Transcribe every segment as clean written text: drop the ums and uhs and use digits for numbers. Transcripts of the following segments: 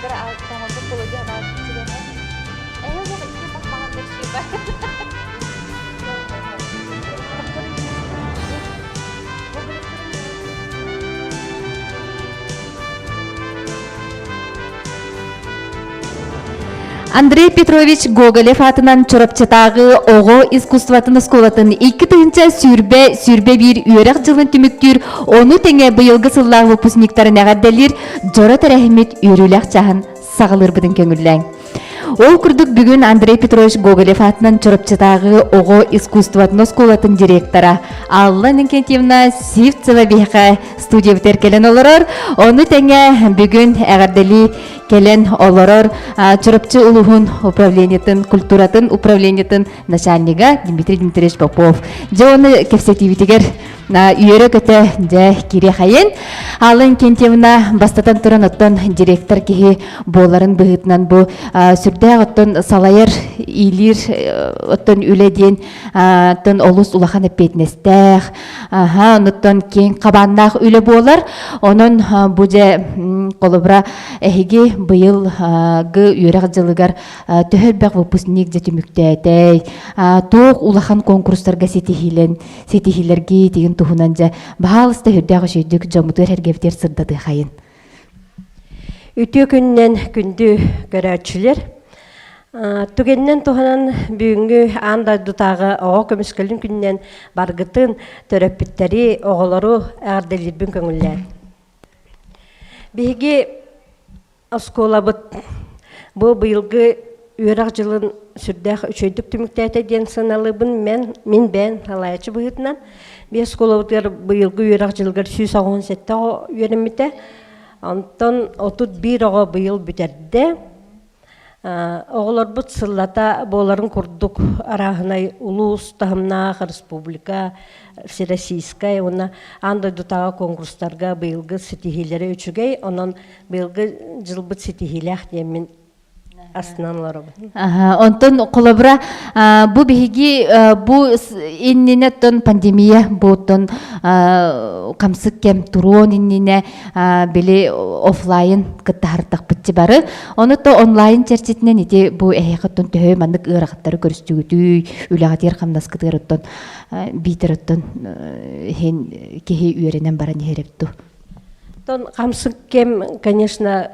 Тугара оҥорбут буолуо дии санаабыт сибэһэ. Эһэ уох икки мах-маҕан мөксүөбэ. Андрей Петрович Гоголев аатынан Чурапчытааҕы оҕо искусствотын оскуолатын 2020-21 үөрэх дьылын түмүктүүр, ону тэҥэ быйылгы сыллаах выпускниктарын эҕэрдэлиир дьоро тэрээһиммит үөрүүлээх чаһын саҕалыырбытын көҥүллээҥ. Ол курдук бүгүн Андрей Петрович Гоголев аатынан Чурапчытааҕы оҕо искусствотын оскуолатын директора Алла Иннокентьевна Сивцева биһиэхэ студиябытыгар кэлэн олорор. Ону тэҥэ бүгүн эҕэрдэлии кэлэн олорор Чурапчы улууһун управлениетын культуратын управлениетын начальнига Дмитрий Дмитриевич Попов. Дьэ оны кэпсэтиибитигэр үөрэ-көтө дьэ кириэхэйин. Алла Иннокентьевна бастатан туран оттон директор киһи буоларын быһыытынан бу сүрдээх оттон салайар иилиир оттон үлэ диэн оттон олус улахан эппиэтинэстээх аха онуттан киэҥ хабааннаах үлэ буолар. Онон бу дьэ холобура эһиги быйыл гы үөрэх дьылыгар төһө элбэх выпускник дьэ түмүктээтэй, туох улахан конкурстарга ситиһиилэн ситиһиилэрги тигин туһунан дьэ баһаалыста үрдээх үчүйдүк дьоммутугар эргэбитигэр сырдатыахайын. Үтүө күннэн күндү көрөөччүлэр. Түгэнинэн туһанан бүгүҥҥү аан дойдутааҕы оҕо көмүскэлин күнүнэн баргытын, төрөппүттэри, оҕолору эҕэрдэлиирбин көҥүллээн. Биһиги оскуолабыт бу быйылгы үөрэх дьылын сүрдээх үчүгэйдик түмүктээтэ диэн сыаналыыбын мен мин бэйэм салайааччы быһыытынан. Биһи оскуолабытыгар быйылгы үөрэх дьылыгар 187 оҕо үөрэммитэ. Онтон 31 оҕо быйыл бүтэрдэ. Оҕолорбут сыллата буоларын курдук арааһынай улуус таһымнаах республика, всероссийскай уонна аан дойдутааҕы конкурстарга быйылгы ситиһиилэрэ үчүгэй. Онон быйылгы дьылбыт ситиһиилээх диэммин астынан олоробун. Онтон холобура бу биһиги бу иннинэ оттон пандемия буоттон хамсык кэм туруон иннинэ били офлайн кыттаһартахпытчы бары. Ону то онлайн чэрчитинэн ити бу эһиэхэ оттон төһө маннык ыарахаттары көрүстүгүтүй, үлэҕитигэр хамнаскытыгар оттон биитэр оттон иһин киһи үөрэнэн баран иһэр эбит дуу. Оттон хамсык кэм, конечно,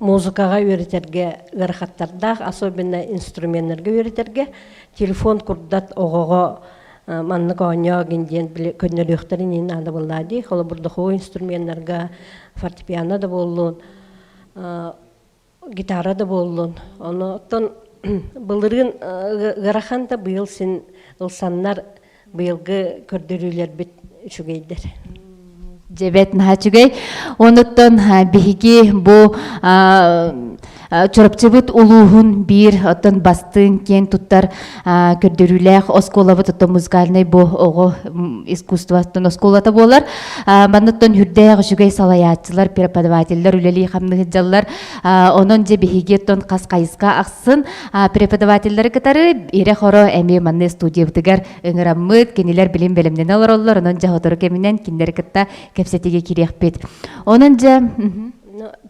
музыкаҕа үөрэтэргэ ыарахаттардаах, особенно инструменнарга үөрэтэргэ. Телефон курдат оҕоҕо маннык оонньоо гин диэн били көннөрүөхтэрин иһин наада буоллаа дии. Холобур, духовой инструменнарга фортепиано да буоллун, гитара да буоллун. Ону оттон былырыын ыарахан да быйыл син ылсаннар быйылгы көрдөрүүлэрбит үчүгэйдэр. Дьэбэт наһаа үчүгэй. Онуттан биһиги бу Чурапчыбыт улууһун биир оттон бастыҥ киэн туттар көрдөрүүлээх оскуолабыт оттон музыкальнай бу оҕо искусствоттан оскуолата буолар. Манныттан үрдээх үчүгэй салайааччылар, преподавателлэр үлэлии хамныһы дьаллар. Онон дьэ биһиги оттон хас хайыска ахсын преподавателлэри кытары ирэ-хоро эмиэ манны студиябытыгар ыҥыраммыт, кинилэр билим бэлэмнэнэ олороллор, онон дьэ сотору кэминэн кинилэри кытта кэпсэтиигэ кириэхпит. Онон дьэ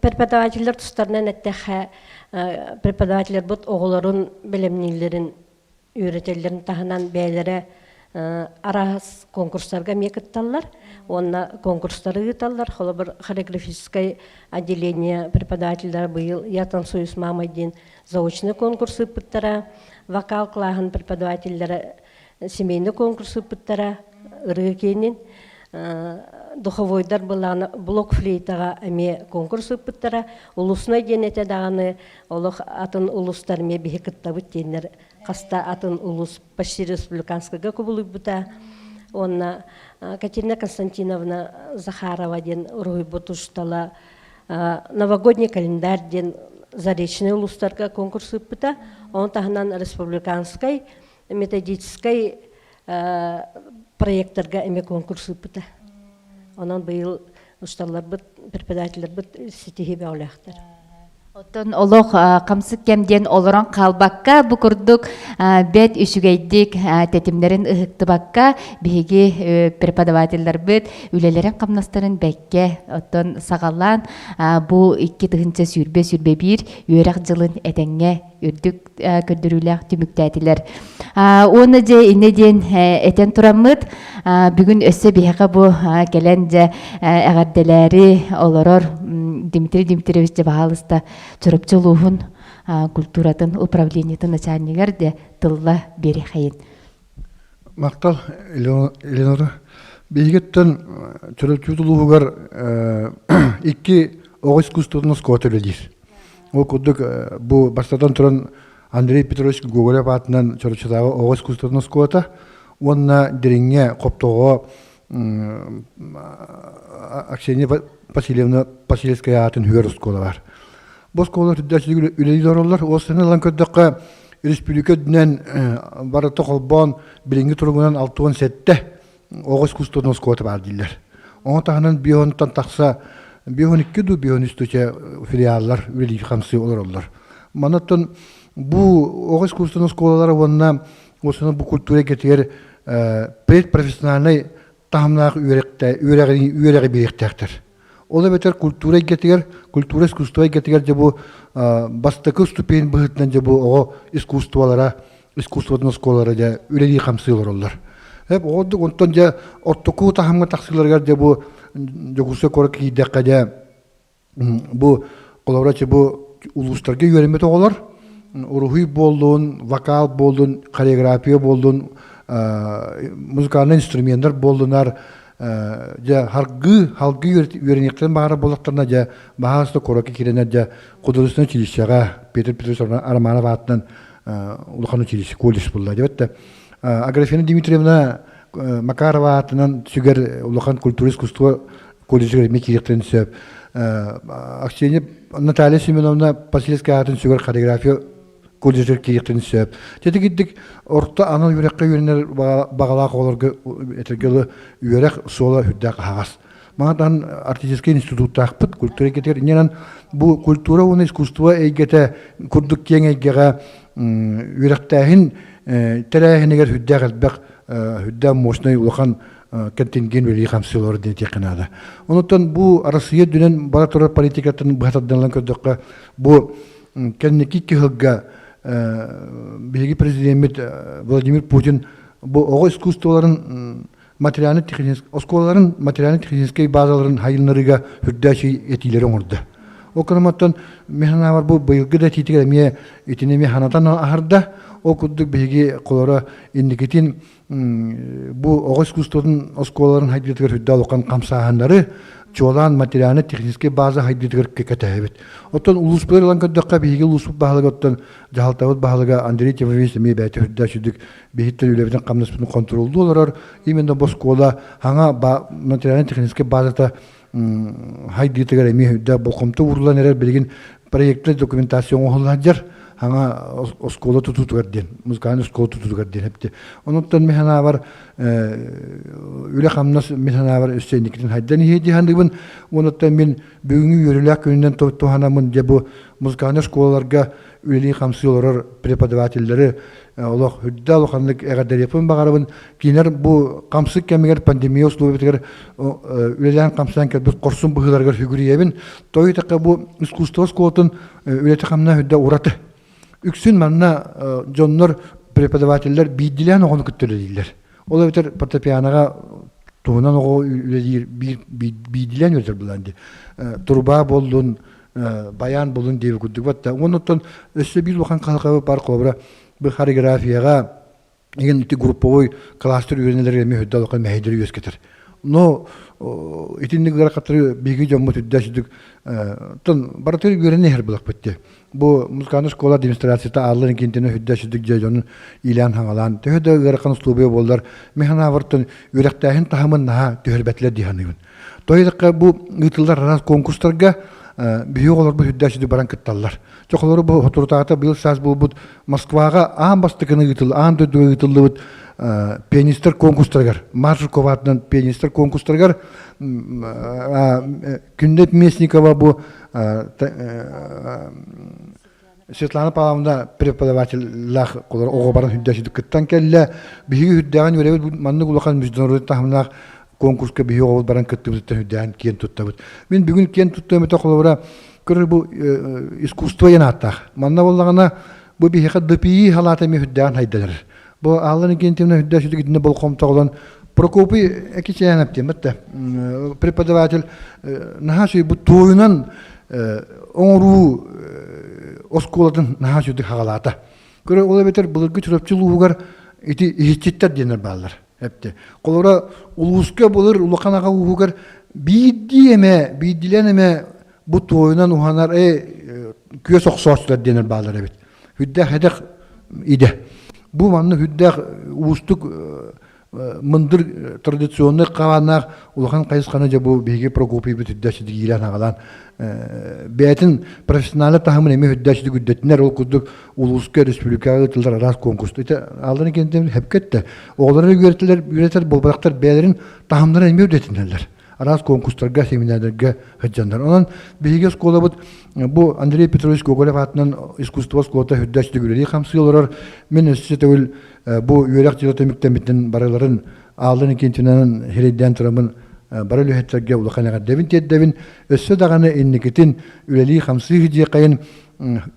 Преподавателлэр тустарынан эттэххэ, преподавателлэрбит оҕолорун бэлэмнииллэрин үөрэтэллэрин таһынан бэйэлэрэ араас конкурстарга эмиэ кытталлар уонна конкурстары ыыталлар. Холобур, хореографическай отделение преподавателлара быйыл «Я танцую с мамой» диэн заочный конкурс ыыппыттара, вокал кылааһын преподавателлэрэ семейный конкурс ыыппыттара ырыа киэнин, духовойдар былаана блок флейтаҕа эмиэ конкурс ыыппыттара. Улуснай диэн этэ даҕаны олох атын улуустар эмиэ биһи кыттабыт диэннэр хаста атын улуус почти республиканскайга кубулуйбута. Уонна Катерина Константиновна Захарова диэн уруһуйбут учуутала новогодний календарь диэн заречный улуустарга конкурс ыыппыта. Ону таһынан республиканскай методическай проекттарга эмиэ конкурс ыыппыта. Онон быйыл учууталларбыт, преподавателлэрбит ситиһии бөҕөлөөхтөр. Оттон олох хамсык кэм диэн олорон хаалбакка, бу курдук бэт үчүгэйдик тэтимнэрин ыһыктыбакка, биһиги преподавателлэрбит үлэлэрин хамнастарын бэккэ оттон саҕалаан бу 2021 үөрэх дьылын этэҥҥэ үрдүк көрдөрүүлээх түмүктээтилэр. Уонна дьэ иннэ диэн этэн тураммыт, бүгүн өссө биһиэхэ бу кэлэн дьэ эҕэрдэлээри олорор Дмитрий Дмитриевич дьэ баһаалыста Чурапчы улууһун культуратын управлениетын начальнигар дьэ тылла биэриэхэйин. Махтал, Элеонора. Биһигиттэн Чурапчы улууһугар икки оҕо искусствотын оскуолата үлэлиир. Ол курдук бу бастатан туран Андрей Петрович Гоголев аатынан Чурапчытааҕы оҕо искусствотын оскуолата уонна Дириҥҥэ Хоптоҕо Аксения Васильевна Васильевская аатын үгэр оскуола бар. Бу оскуола үрдээччилик үлэлии олороллор. Уоссаны ылан көрдөххө, республика үрдүнэн барыта холбоон билиҥҥи туругунан 67 оҕо искусствотын оскуолата баар дииллэр. Ону таһынан биэһонтон тахса биэһон икки дуу, биэһон үс дуу филиаллар үлэлии хамсыы олороллор. Манаттан бу оҕо искусствотын оскуолалара уонна уонна бу культура эйгэтигэр предпрофессиональнай таһымнаах үөрэҕи биэриэхтээхтэр. Ол эбэтэр культура эйгэтигэр, культура искусство эйгэтигэр дьэ бу бастакы ступень быһыытынан дьэ бу оҕо искусстволара, искусствотын оскуолалара дьэ үлэлии хамсыы олороллор. Эп оҕордук онтон дьэ ортоку таһымҥа тахсыыларыгар дьэ бу Дьокуускай куоракка киирдэххэ дьэ бу холобура бу улуустарга үөрэммит оҕолор уруһуй буоллун, вокал буоллун, хореография буоллун, музыкальнай инструменнар буоллунар дьэ харгыы халгыы үөрэниэхтэрин баҕарар буоллахтарына дьэ баһаалыста куоракка киирэннэр дьэ художественнай училищеҕа Петр Петрович Романов аатынан улахан училище колледж булла диэбэт да Аграфена Дмитриевна Макарова аатынан сүгэр улахан культура искусство колледжыгар эмиэ киириэхтэрин сөп. Аксения Наталья Семеновна Васильевская аатын сүгэр хореография колледжыгар киириэхтэрин сөп. Тэтигирдик орто анал үөрэххэ үөрэнэр баҕалаах оҕолорго этэргэ дылы үөрэх суола үрдээх аһаҕас. Маҥатан артистическай институттаахпыт культура эйгэтигэр иннинэн бу культура уонна искусство эйгэтэ курдук киэҥ эйгэҕэ үөрэхтээһин тэрээһинигэр үрдээх элбэх үрдээх мощнай улахан контингент үлэлии хамсыы олорор диэн этиэххэ наада. Онуттан бу Арассыыйа үрдүнэн бара турар политикатын быһа тардыллан көрдөххө, бу кэнники кыһылга биһиги президеммит Владимир Путин бу оҕо искусстволарын материально-техническэй оскуолаларын материально-техническэй базаларын хайыннарыыга үрдээчи этиилэри оҥордо. Ол кынаматтан механавар бу быйылгы да этиитигэр эмиэ итини эмиэ ханатан аһарда. Ол курдук биһиги холоро инникитин бу оҕо искусствотын оскуолаларын хайдыытыгар үрдэ улахан хамсааһыннары чуолаан материально-техническэй база хайдыытыгар кэтэһэбит. Оттон улууспутугар ылан көрдөххө, биһиги улууспут баһылыга оттон дьаһалтабыт баһылыга Андрей Тимофеевич эмиэ бэйэтэ үрдэ сүдүк биһиттэн үлэбитин хамнаспытын хонтуруоллуу олорор. Именно бу оскуола хаҥа материально-техническэй базата хайдыытыгар эмиэ үрдэ болҕомто ууруллан эрэр билигин проектнай документация оҥоһулла сылдьар хаҥа оскуола тутуутугар диэн музыкальный оскуола тутуутугар диэн эпти онуттан мин санаабар үлэ-хамнас мин санаабар өссө инникитин хайдан иһиэ дии саныыбын онуттан мин бүгүҥҥү үөрүүлээх күнүнэн туһанаммын дьэ бу музыкальный оскуолаларга үлэлии-хамсыы олорор преподавателлэри олох үрдэ улаханнык эҕэрдэлиэхпин баҕарабын. Кинилэр бу хамсык кэмигэр пандемия условиятыгар үлэлээн хамсаан кэлбит хорсун быһыыларыгар сүгүрүйэбин. Тоҕо бу искусство оскуолатын үлэтэ-хамнаһа үрдэ ураты. Үксүн манна дьоннор преподавателлэр биирдилээн оҕону кытта үлэлииллэр. Ол эбэтэр фортепианоҕа туһунан оҕо үлэлиир биирдилээн үөрэтэр былаан дии. Труба буоллун, баян булун диэби курдук батта. Оннуттан өссө биир улахан халҕабы бар холобура бу хореографияҕа еген ити групповой класстар үөрэнэлэр эмиэ үрдэ улахан мэһэйдэри үөскэтэр. Но итинник ыарахаттары биһиги дьоммут үрдэ сүдүк тон барытыгар үөрэнэ иһэр булахпыт дии. Бу музыкальная школа администрацията аалларын киинтэн үрдэ сүдүк дьэ дьонун иилээн хаҥалаан төһө да ыарахан условия буоллар механавартан үөрэхтээһин таһымын наһаа түһэрбэтилэр дии саныыбын. Тоҕо бу ыытыллар араас конкурстарга биһиги оҕолорбут үрдээччи баран кытталлар. Чохолору бу соторутааҕыта быйыл саас буолбут Москваҕа аан бастакыны ыытыл аан дойдуга ыытыллыбыт пианистар конкурстарыгар Маршалков аатынан пианистар конкурстарыгар Күндэт Местникова бу Светлана Павловна преподавателлаах оҕо баран үрдээччи кыттан кэллэ. Биһиги үрдээҕин үөрэбит маннык улахан международный таһымнаах конкурска биһиги оҕобут баран кыттыбытыттан үрдээн киэн туттабыт. Мин бүгүн киэн туттуом этэ холобура көрөр бу искусство диэн ааттаах. Манна буоллаҕына бу биһиэхэ ДПИ халаата эмиэ үрдээҕин хайдалар. Бу Алла Иннокентьевна үрдээ сүтүк итиннэ болҕомтоҕолон Прокопий Экичээнэп диэн бэтте преподаватель наһаа үчүгэй бу туойунан оҥоруу оскуолатын наһаа үчүгэй хаҕалаата. Көрө ол эбэтэр былыргы Чурапчы улууһугар ити иһиччиттэр диэннэр бааллар. Эпте. Холобура улууска былыр улахан аҕа ууһугар биирдии эмэ, биирдилээн эмэ бу туойунан уһанар күөс охсооччулар диэннэр бааллар эбит. Үрдээх эдэх идэ. Бу манна үрдээх уустук мындыр традиционный хааннаах улахан хайысханы дьэ бу биһиги Прокопийбыт үрдээччи киирэн аҕалан бэйэтин профессиональный таһымын эмиэ үрдээччи үрдэтинэр ол курдук улууска республикаҕа ыытыллар араас конкурс ити алларын кентэн хепкетте оҕолору үөрэтэлэр үөрэтэр буолбатахтар бэйэлэрин таһымнарын эмиэ үрдэтинэллэр араас конкурстарга, семинардарга сылдьаннар. Онон биһиги оскуолабыт бу Андрей Петрович Гоголев аатынан искусство оскуолата үрдээччи үлэлии хамсыы олорор. Мин өссө төгүл бу үөрэх дьыла түмүктэммитин барыларын Ааллан Инкентинанан хирэйдээн тураммын бары үлэһиттэргэ улахан эҕэрдэбин тиэрдэбин. Өссө даҕаны инникитин үлэлии хамсыы диэххэйин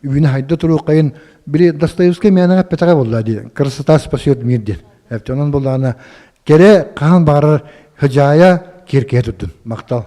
үүнэ хайда туруоххайын били Достоевскай мээнэҕэ эппэтэҕэ буолла дии красота спасет мир диэн. Онон буоллаҕына кэрэ хаһан баҕарар хыдьаайа киэркэйэ турдун. Махтал.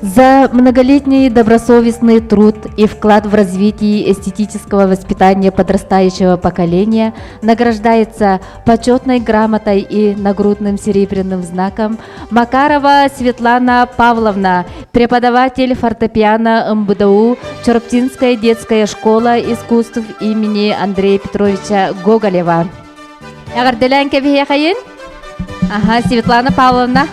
За многолетний добросовестный труд и вклад в развитие эстетического воспитания подрастающего поколения награждается почетной грамотой и нагрудным серебряным знаком Макарова Светлана Павловна, преподаватель фортепиано МБДУ Чорптинская детская школа искусств имени Андрея Петровича Гоголева. Эҕэрдэлээн кэбиһиэхэйин. Аха, Светлана Павловна.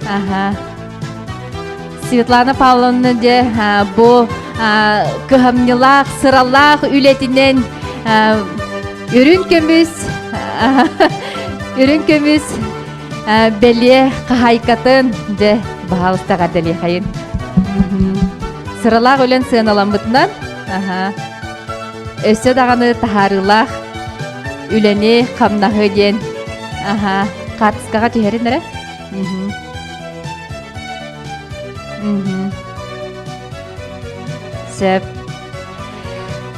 Аха. Светлана Павловна де бу кыһамньылаах, сыралаах үлэтинэн үрүн көмүс үрүн көмүс бэлиэ хаһайкатын дьэ баһаалыста эҕэрдэлиэхэйин. Сыралаах үлэн сыаналаммытынан өссө даҕаны таһаарыылаах үлэни хамнаһы диэн хаартыскаҕа түһэрин эрэ. Сөп.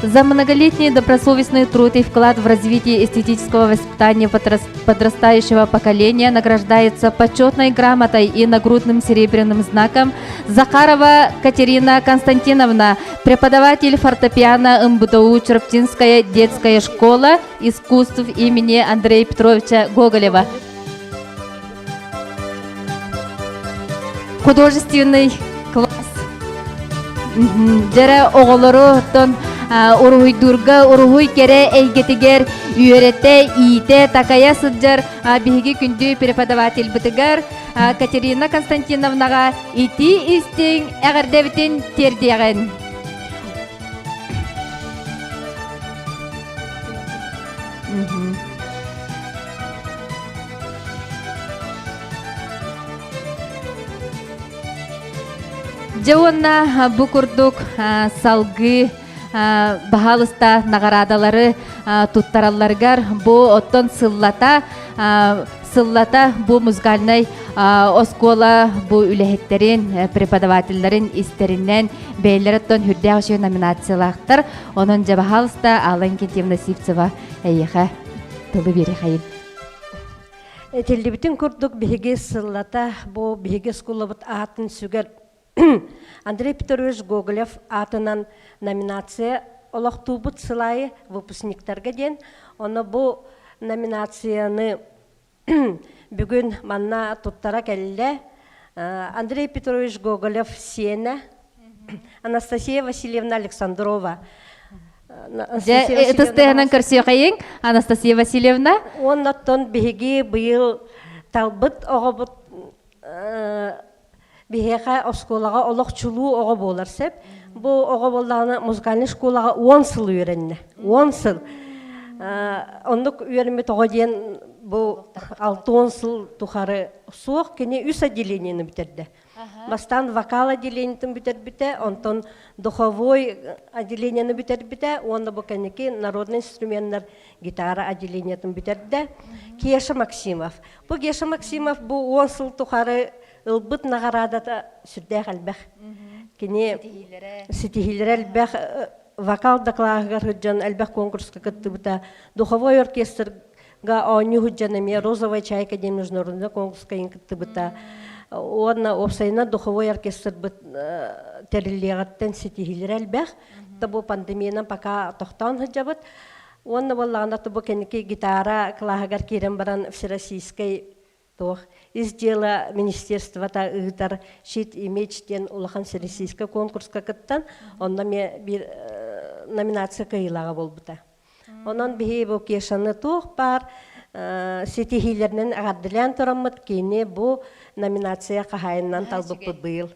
За многолетний добросовестный труд и вклад в развитие эстетического воспитания подрастающего поколения награждается почетной грамотой и нагрудным серебряным знаком Захарова Катерина Константиновна, преподаватель фортепиано МБДУ Чурптинская детская школа искусств имени Андрея Петровича Гоголева. Художественный класс. Дьэрэ оҕолору оттон уруһуйдуурга уруһуй кэрэ эйгэтигэр үөрэтэ, иитэ, такайа сылдьар биһиги күндү преподавательбытыгар Катерина Константиновнаҕа итии истиҥ эҕэрдэбитин тиэрдиэҕин. Дьэ уонна бу курдук салгыы баһаалыста наҕараадалары туттаралларыгар бу оттон сыллата сыллата бу музыкальнай оскуола бу үлэһиттэрин преподавателлэрин истэринэн бэйэлэрэ оттон үрдээх үчүгэй номинациялаахтар онон дьэ баһаалыста Алла Инкентьевна Сивцева эйиэхэ тылы биэриэхэйин Этиллибитин курдук биһиги сыллата бу биһиги оскуолабыт аатын сүгэр Андрей Петрович Гоголев аатынан номинация олохтуубут сыл аайы выпускниктарга диэн. Ону бу номинацияны бүгүн манна туттара кэллэ. Андрей Петрович Гоголев сиэнэ Анастасия Васильевна Александрова. Дьэ, ытыстыһынан көрсүөхэйиҥ, Анастасия Васильевна. Оннуттан биһиги быйыл талбыт оҕобут биһиэхэ оскуолаҕа олох чулуу оҕо буолар сөп. Бу оҕо буоллаҕына музыкальнай школаҕа 10 сыл үөрэннэ. 10 сыл. Оннук үөрэммит оҕо диэн Бу 60 сыл тухары суох кини үс отделениены бүтэрдэ. Бастаан вокал отделениетын бүтэрбитэ, онтон духовой отделениены бүтэрбитэ уонна бу кэнники народный инструменнар гитара отделениетын бүтэрдэ. Кеша Максимов. Бу Кеша Максимов бу 10 сыл тухары ылбыт наҕараадата сүрдээх элбэх. Кини ситиһиилэрэ элбэх вокал дакылааһыгар сылдьан элбэх конкурска кыттыбыта. Духовой оркестрга оонньуу сылдьан эмиэ «Розовая чайка» диэн международный конкурска кыттыбыта. Уонна уопсайынан духовой оркестрбыт тэриллиэҕиттэн ситиһиилэрэ элбэх. Бу пандемиянан пока тохтоон сылдьабыт. Уонна буоллаҕына бу кэнники гитара кылааһыгар киирэн баран всероссийскай туох ис дьыала министерствота ыытар щит и меч диэн улахан всероссийскай конкурска кыттан онно эмиэ биир номинация кыайыылааҕа буолбута. Онон биһи бу Кешаны туох баар ситиһиилэринэн эҕэрдэлээн тураммыт кини бу номинация хаһаайынынан талбыппыт быйыл.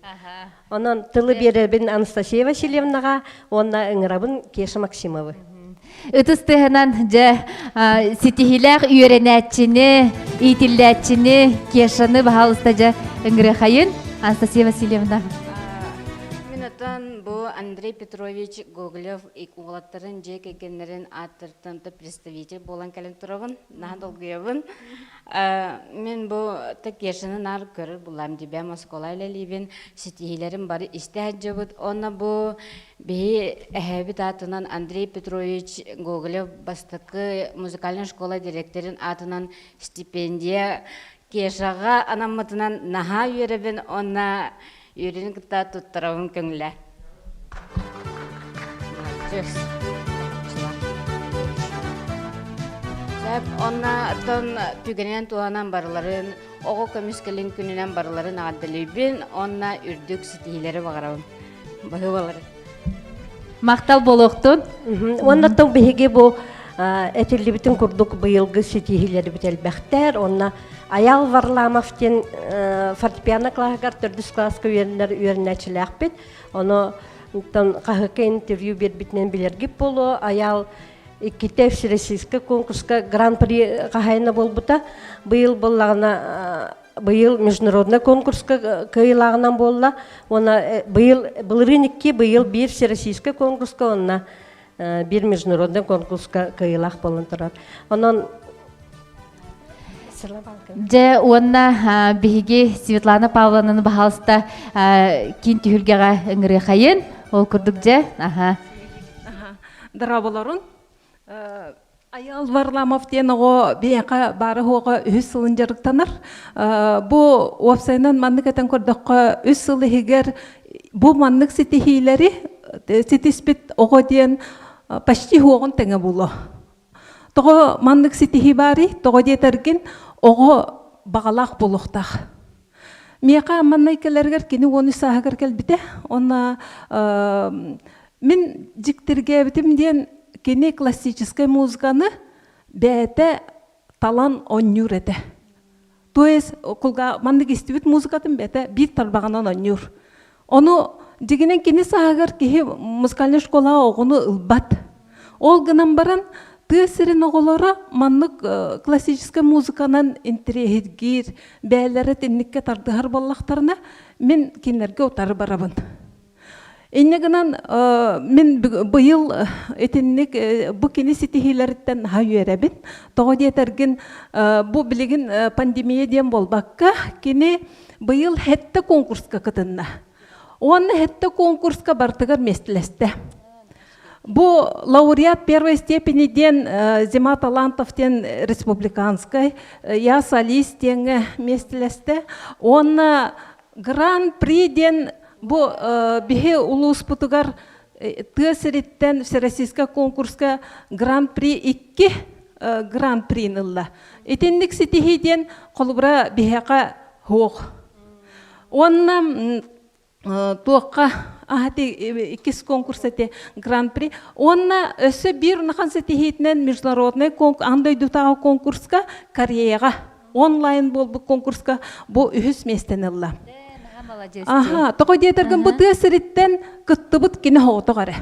Онон тылы биэрэбин Анастасия Васильевнаҕа уонна ыҥырабын Кеша Максимовы. Ытыс тыаһынан дьэ ситиһиилээх үөрэнээччини, иитиллээччини Кешаны баһаалыста дьэ ыҥырыахайын Анастасия Васильевна. Мин отон бу Андрей Петрович Гоголев уолаттарын дьиэ кэргэннэрин ааттарыттан представитель буолан кэлэн турабын. Наһаа долгуйабын. Мин бу Кешаны наар көрөр буллам дибэ Москвала үлэлиибин, ситиһиилэрим бары истэ сылдьыбыт. Онно бу биһи эһээбит аатынан Андрей Петрович Гоголев бастакы музыкальная школа директорын аатынан стипендия Кешаҕа анаммытынан наһаа үөрэбин уонна үөрүүнү кытта туттарабын көҥүлэ. Сөп, онна оттон түгэнинэн туһанан барыларын оҕо көмүскэлин күнүнэн барыларын эҕэрдэлиибин уонна үрдүк ситиһиилэри баҕарабын. Баһыыбалары. Махтал буолуохтун. Уонна оттон биһиги бу этиллибитин курдук быйылгы ситиһиилэрбит элбэхтэр. Онно Аял Варламов диэн фортепиано кылааһыгар төрдүс кылааска үөрэнэр үөрэнээччилээхпит. Ону оттон хаһыакка интервью биэрбитинэн билэргит буолуо. Аял иккитэ всероссийскай конкурска гран-при хаһаайына буолбута. Быйыл буоллаҕына быйыл международный конкурска кыайыылааҕынан буолла. Уонна быйыл былырыын икки, быйыл биир всероссийскай конкурска уонна биир международный конкурска кыайыылаах буолан турар. Онон Дьэ уонна биһиги Светлана Павловнаны баһаалыста киин түһүлгэҕэ ыҥырыахайын. Ол курдук дьэ, аха. Дорооболорун. Айал Варламов диэн оҕо биһиэхэ баара-суоҕа үһүс сылын дьарыктанар. Бу уопсайынан маннык этэн көрдөххө, үс сыл иһигэр бу маннык ситиһиилэри ситиспит оҕо диэн почти суоҕун тэҥэ буолуо. Тоҕо маннык ситиһии баарый? Тоҕо диэтэргин, оҕо баҕалаах буолуохтаах. Миэхэ маннай кэлэригэр кини 13 сааһыгар кэлбитэ. Онно мин дьиктиргээбитим диэн кини классическай музыканы бэйэтэ талан оонньуур этэ. То есть кулга маннык истибит музыкатын бэйэтэ биир тарбаҕынан оонньуур. Ону дьигинэн кини сааһыгар киһи музыкальнай школаҕа оҕону ылбат. Ол гынан баран тыа сирин оҕолоро маннык классическай музыканан интэриэһиргиир, бэйэлэрэ итинниккэ тардыһар буоллахтарына, мин кинилэргэ утары барабын. Инньэ гынан мин быйыл итинник бу кини ситиһиилэриттэн наһаа үөрэбин. Тоҕо диэтэргин бу билигин пандемия диэн буолбакка, кини быйыл сэттэ конкурска кытынна. Уонна сэттэ конкурска бартыгар миэстэлэстэ. Бу лауреат первой степени диэн Зима Талантов диэн республиканскай, я солист диэҥҥэ миэстэлэстэ. Уонна Гран-при диэн бу биһи улууспутугар тыа сириттэн всероссийскай конкурска Гран-при икки Гран-прин ылла. Итинник ситиһии диэн холобура биһиэхэ суох. Уонна туохха аһати иккис конкурс эти Гран-при. Уонна өссө биир улахан ситиһиитинэн международный аан дойдутааҕы конкурска Кореяҕа онлайн буолбут конкурска бу үһүс миэстэни ылла. Аха, тоҕо диэтэргин бу тыа сириттэн кыттыбыт кини соҕотох эрэ.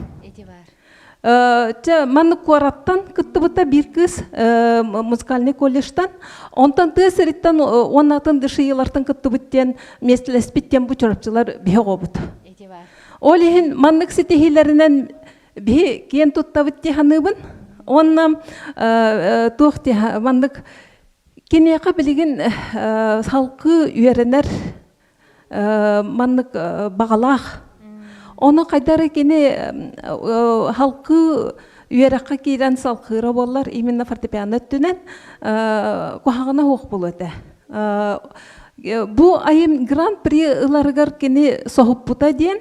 Чэ, маннык куораттан кыттыбыта биир кыыс музыкальный колледжтан. Онтон тыа сириттэн уонна атын дышиялартан кыттыбыт диэн миэстэлэспит диэн бу чурапчылар биһи оҕобут. Ол иһин маннык ситиһиилэринэн биһи киэн туттабыт дии саныыбын. Уонна туох дии маннык киниэхэ билигин салгыы үөрэнэр маннык баҕалаах. Ону хайдары кини халкыы үөрэххэ киирэн салхыыра буоллар, именно фортепиано өттүнэн куһаҕана суох буолуо этэ. Бу айым гран-при ыларыгар кини соһуппута диэн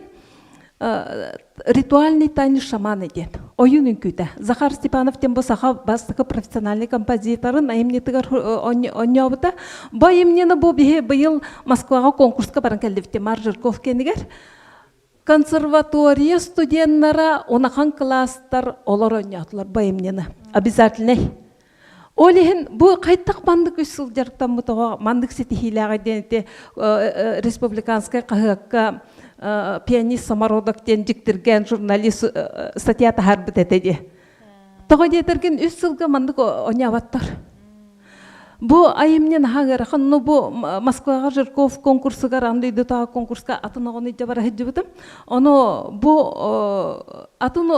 ритуальный танец шамана диэн ойун үҥкүүтэ. Захар Степанов диэн бу саха бастакы профессиональный композиторын айымньытыгар онньообута. Бу айымньыны бу биһи быйыл Москваҕа конкурска баран кэллибит Мар Жирков кэнигэр. Консерватория студеннара унахан класстар олор онньоотулар бу айымньыны. Обязательный. Ол иһин бу хайдах маннык үс сыл дьарыктаммыт оҕо маннык ситиһиилээҕэ диэн ити республиканскай хаһыакка пианист самородок диэн дьиктиргээн журналист статья таһаарбыт этэ дии. Тоҕо диэтэргин үс сылга маннык оонньооботтор. Бу айымньы наһаа ыарахан, ну бу Москваҕа Жирков конкурсугар ан дойдутааҕы конкурска атын оҕону илдьэ бара сылдьыбытым. Ону бу атын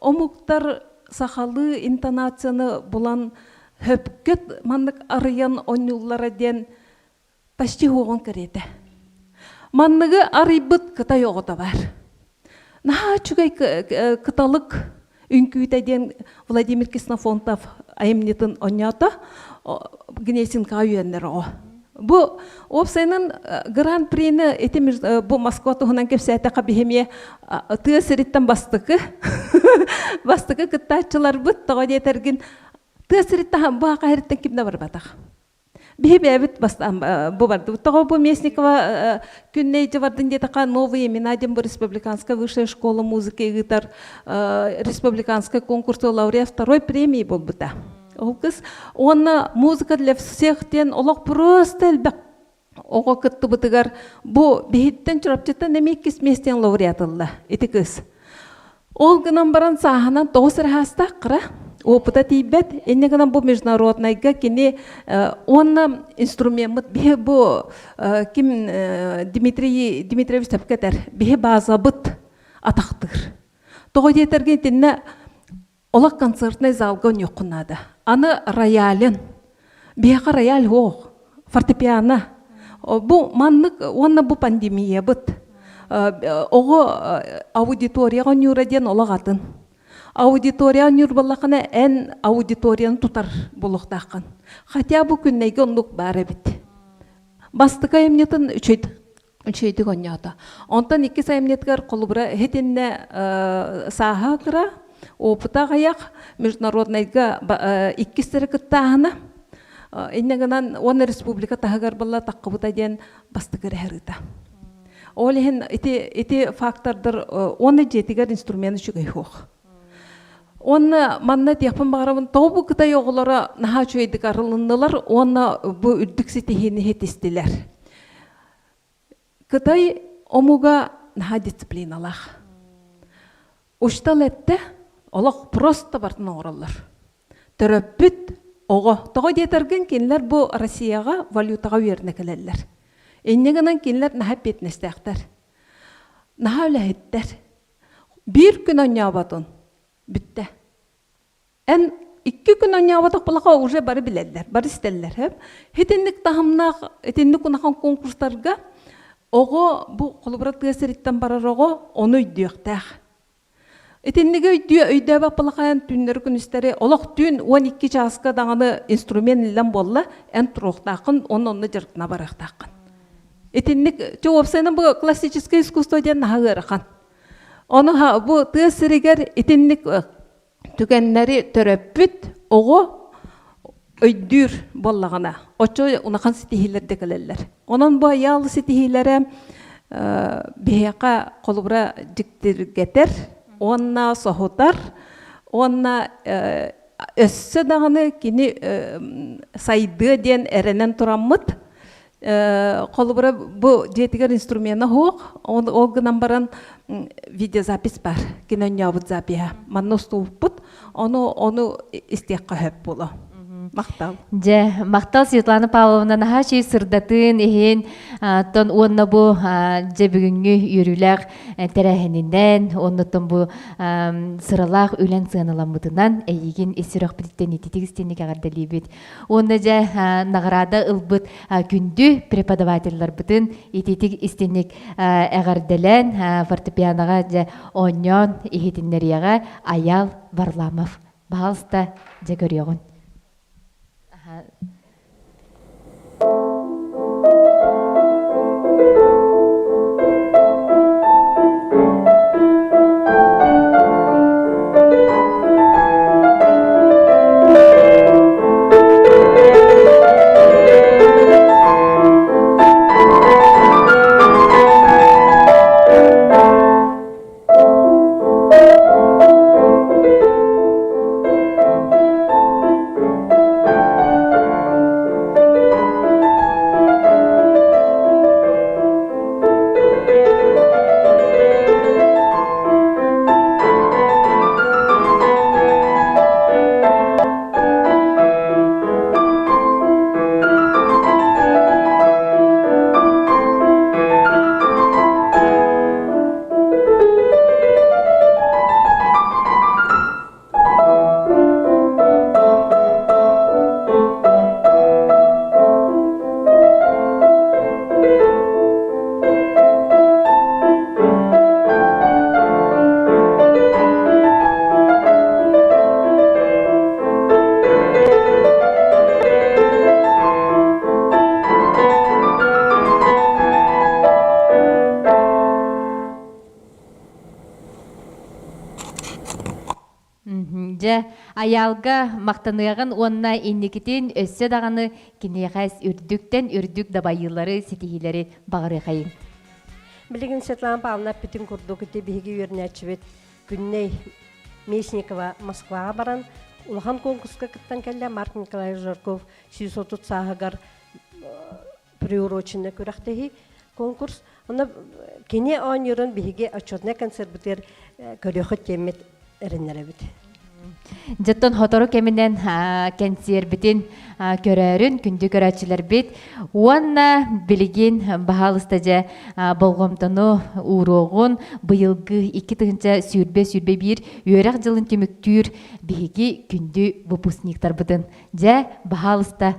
омуктар сахалыы интонацияны булан хөпкө маннык арыйан онньууллара диэн почти уоҕун кэриэтэ. Манныгы арыйбыт кытай оҕото бар. Наһаа үчүгэй кыталык үҥкүүтэ диэн Владимир Ксенофонтов айымньытын онньоото Гнесинкаҕа үөннэр оҕо. Бу уопсайынан гран-прини ити бу Москва туһунан кэпсээтэххэ биһи эмиэ тыа сириттэн бастакы бастакы кыттааччыларбыт тоҕо диэтэргин тыа сириттэн бу аха сириттэн ким да барбатах. Биһи бэйэбит бастаан бу бардыбыт. Тоҕо бу Местникова күннэй бардын диэтэххэ новые имена диэн бу республиканская высшая школа музыки ыытар республиканскай конкурса лауреат второй премии буолбута. Ол кыз уонна музыка для всех диэн олох просто элбэх оҕо кыттыбытыгар бу биһиттэн Чурапчыттан эмиэ иккис миэстэн лауреат ылла ити кыз. Ол гынан баран сааһынан тоҕус эрэ кыра опыта тиийбэт. Инньэ гынан бу международнайга кини уонна инструмеммыт биһи бу ким Дмитрий Дмитриевич сөпкө этэр биһи базабыт атахтыыр. Тоҕо диэтэргин итиннэ Олох концертнай залга оонньуоххун наада. Аны роялин. Биһиэхэ рояль суох. Фортепиано. Бу маннык уонна бу пандемиябыт. Оҕо аудиторияҕа оонньуура диэн олох атын. Аудитория оонньуур буоллаххына эн аудиторияны тутар буолуохтааххын. Хотя бу күннэйгэ оннук баар эбит. Бастакы айымньытын үчүгэй үчүгэйдик оонньоото. Онтон иккис айымньытыгар холобура иһитиннэ сааһа кыра, опыта аҕыйах, международнайга иккистэри кыттааһына. Инньэ гынан уонна республика таһыгар буолла таххыбыта диэн бастакы эрэ Ол иһин ити ити фактордар уонна дьиэтигэр инструмент үчүгэй суох. Уонна манна этиэхпин баҕарабын, тоҕо бу кытай оҕолоро наһаа үчүгэйдик арылыннылар уонна бу үрдүк ситиһиини ситистилэр. Кытай омуга наһаа дисциплиналаах. Учтал эттэ, олох просто бартын оҥороллор. Төрөппүт оҕо. Тоҕо диэтэргин кинилэр бу Россияҕа валютаҕа үөрэнэ кэлэллэр. Инньэ гынан кинилэр наһаа эппиэтинэстээхтэр. Наһаа үлэһиттэр. Биир күн оонньооботун бүттэ. Эн икки күн оонньооботох булаха уже бары билэллэр, бары истэллэр. Хөп. Итинник таһымнаах, итинник унахан конкурстарга оҕо бу холобура тыа сириттэн барар оҕо ону өйдүөхтээх. Итинниги өйдүө өйдөөбөт балахайан түүннэри күнүстэри олох түүн 12 чааска даҕаны инструмент иллэн буолла, эн туруохтааххын, онно онно дьарыктана барыахтааххын. Итинник уопсайынан бу классическое искусство диэн наһаа ыарахан. Ону бу тыа сиригэр итинник түгэннэри төрөппүт оҕо өйдүүр буоллаҕына, оччо улахан ситиһиилэр да кэлэллэр. Онон бу айаал ситиһиилэрэ биһиэхэ холобура дьиктиргэтэр уонна соһутар уонна өссө даҕаны кини сайдыа диэн эрэнэн тураммыт. Холобура бу дьиэтигэр инструмена суох, ол гынан баран видеозапись бар, кини онньообут запиһа. Манна устубуппут, ону ону истиэххэ сөп буолуо. Махтал. Дьэ, махтал Светлана Павловна наһаа үчүгэй сырдатыын иһин, оттон уонна бу дьэ бүгүҥҥү үөрүүлээх тэрээһининэн, оннуттан бу сыралаах үлэн сыаналаммытынан эйигин ис сүрэхпититтэн ититик истинник эҕэрдэлиибит. Уонна дьэ наҕараада ылбыт күндү преподавателларбытын ититик истинник эҕэрдэлээн фортепианоҕа дьэ оонньоон иһитиннэриэҕэ Айаал Варламов. Баһаалыста дьэ көрүөҕүн. Дьэ, Айаалга махтаныаҕын уонна инникитин өссө даҕаны киниэхэ үрдүктэн үрдүк дабайыылары, ситиһиилэри баҕарыахайыҥ. Билигин Светлана Павловна эппитин курдук ити биһиги үөрэнээччибит Күннэй Местникова Москваҕа баран улахан конкурска кыттан кэллэ. Марк Николаевич Жирков 130 сааһыгар приуроченный күрэхтэһии конкурс. Онно кини оонньуурун биһиги отчетнай концерпытыгар көрүөхүт диэммит эрэннэрэбит. Дьоттон хотору кэминэн кэнсиэрбитин көрөөрүн, күндү көрөөччүлэрбит уонна билигин баһаалыста дьэ болҕомтону ууруоҕун быйылгы 2021 үөрэх дьылын түмүктүүр биһиги күндү выпускниктарбытын дьэ баһаалыста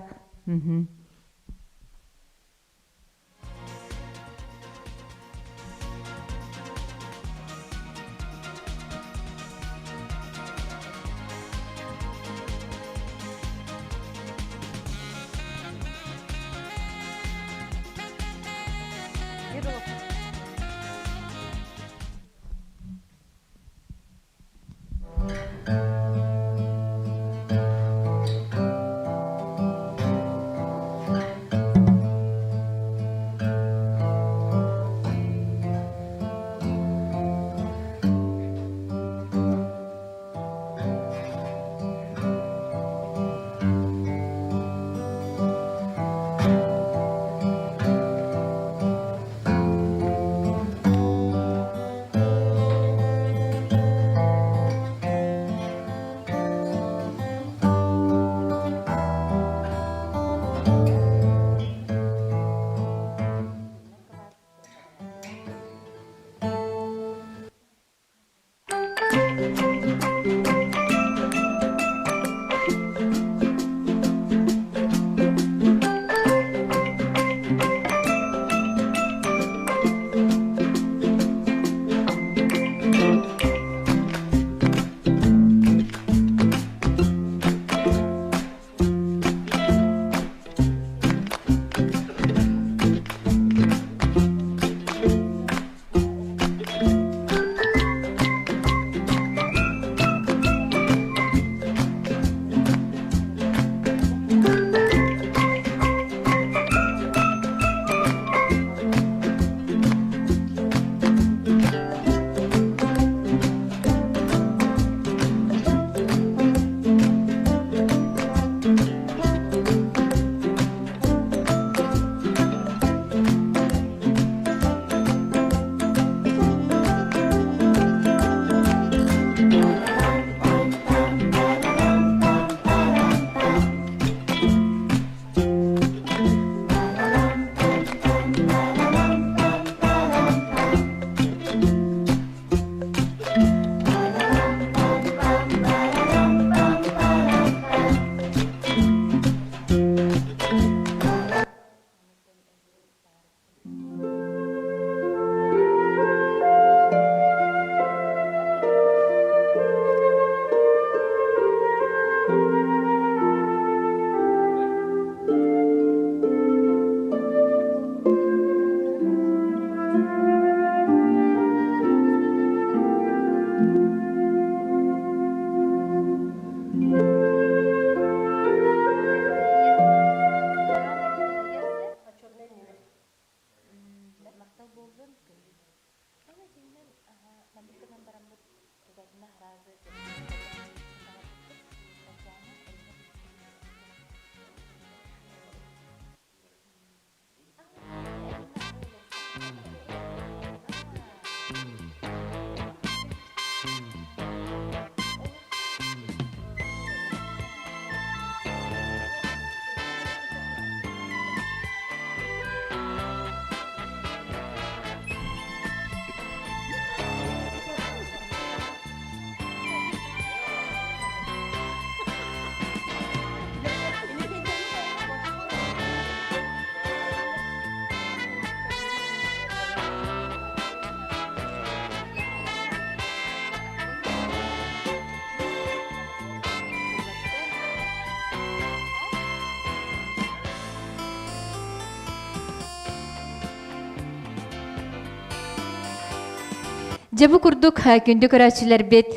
Дьэ бу курдук күндү көрөөччүлэрбит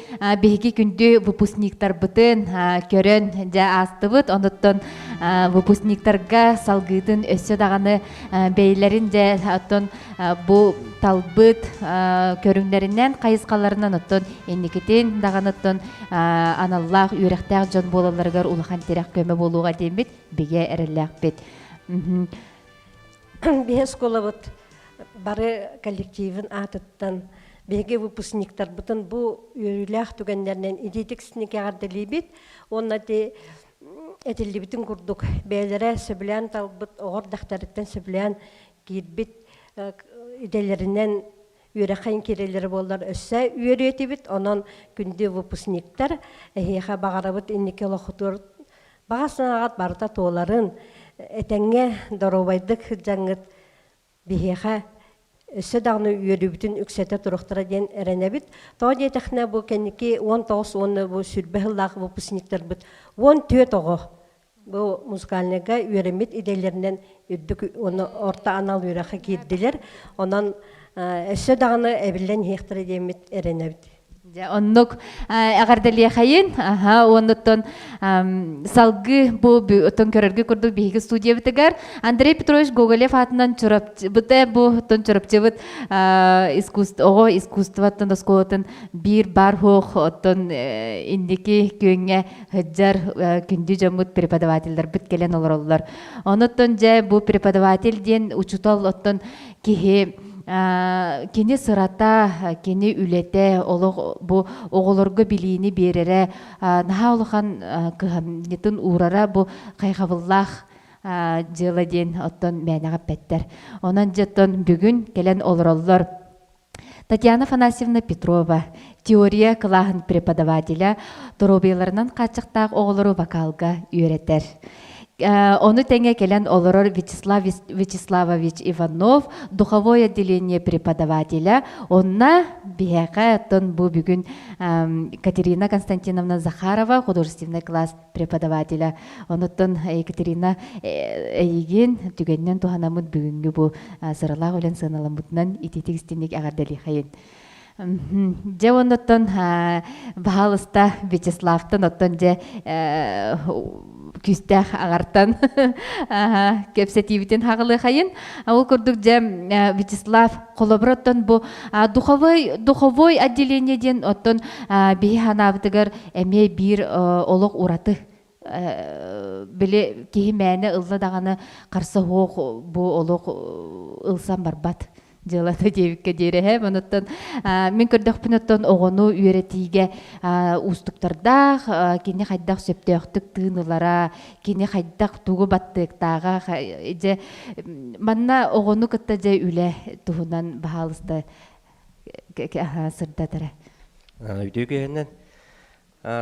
биһиги күндү выпускниктарбытын көрөн дьэ аастыбыт. Онуттан выпускниктарга салгыытын өссө даҕаны бэйэлэрин дьэ оттон бу талбыт көрүҥнэринэн хайысхаларынан оттон инникитин даҕаны оттон аналлаах үөрэхтээх дьон буолалларыгар улахан тирэх көмө буолуоҕа диэммит бигэ эрэллээхпит. Биһи оскуолабыт бары коллективын аатыттан биһиги выпускниктарбытын бу үөрүүлээх түгэннэринэн итиитик синикэ эҕэрдэлиибит уонна ити этиллибитин курдук бэйэлэрэ сөбүлээн талбыт оҕо эрдэхтэриттэн сөбүлээн киирбит идэлэринэн үөрэххэ киирэллэрэ буоллар өссө үөрүө этибит. Онон күндү выпускниктар эһиэхэ баҕарабыт инники олоххутугар баҕа санааҕыт барыта туоларын, этэҥҥэ доруобайдык сылдьаҥҥыт биһиэхэ өссө даҕаны үөрүүбүтүн үксэтэ туруохтара диэн эрэнэбит. Тоҕо диэтэхинэ бу кэнники 19 уонна бу 20 сыллаах выпускниктарбыт 14 оҕо бу музыкальныйга үөрэммит идэлэринэн үрдүк уонна орто анал үөрэххэ киирдилэр. Онон өссө даҕаны эбиллэн иһиэхтэрэ диэммит эрэнэбит. Дьэ, оннук эҕэрдэлиэхэйин. Аха, уоннуттан салгыы бу оттон көрөргө курдук биһиги студиябытыгар Андрей Петрович Гоголев аатынан Чурапчыбыт бу оттон Чурапчыбыт искусство оҕо искусствоттан оскуолатын биир бар хуох оттон инники күөҥҥэ сылдьар күндү дьоммут преподавателлэрбит кэлэн олороллор. Онуттан дьэ бу преподаватель диэн учуутал оттон киһи кини сырата, кини үлэтэ, олох бу оҕолорго билиини биэрэрэ, наһаа улахан кыһамньытын уурара бу хайҕабыллаах дьыала диэн оттон мээнэҕэ эппэттэр. Онон дьэ оттон бүгүн кэлэн олороллор. Татьяна Афанасьевна Петрова, теория кылааһын преподавателя, доруобуйаларынан хааччахтаах оҕолору вокалга үөрэтэр. Ону тэҥэ кэлэн олорор Вячеслав Вячеславович Иванов, духовое отделение преподавателя. Онно биһиэхэ оттон бу бүгүн Катерина Константиновна Захарова, художественный класс преподавателя. Онуттан Екатерина эйигин түгэнинэн туһанаммыт бүгүҥҥү бу сыралаах үлэн сыаналаммытынан итиитик истинник эҕэрдэлиэхэйин. Дьэ оннуттан баһаалыста Вячеславтан оттон дьэ күүстээх аҕартан кэпсэтиибитин хаҕылыахайын. Ол курдук дьэ Вячеслав холобур оттон бу духовой духовой отделение диэн оттон биһи ханаабытыгар эмиэ биир олох ураты били киһи мээнэ ылла даҕаны харса суох бу олох ылсан барбат дьыалата диэбиккэ диэри эһэ онуттан мин көрдөхпүн оттон оҕону үөрэтиигэ уустуктардаах кини хайдах сөптөөхтүк тыын ылара кини хайдах тугу баттыктааҕа дьэ манна оҕону кытта дьэ үлэ туһунан баһаалыста сырдатара Үтүө киһинэн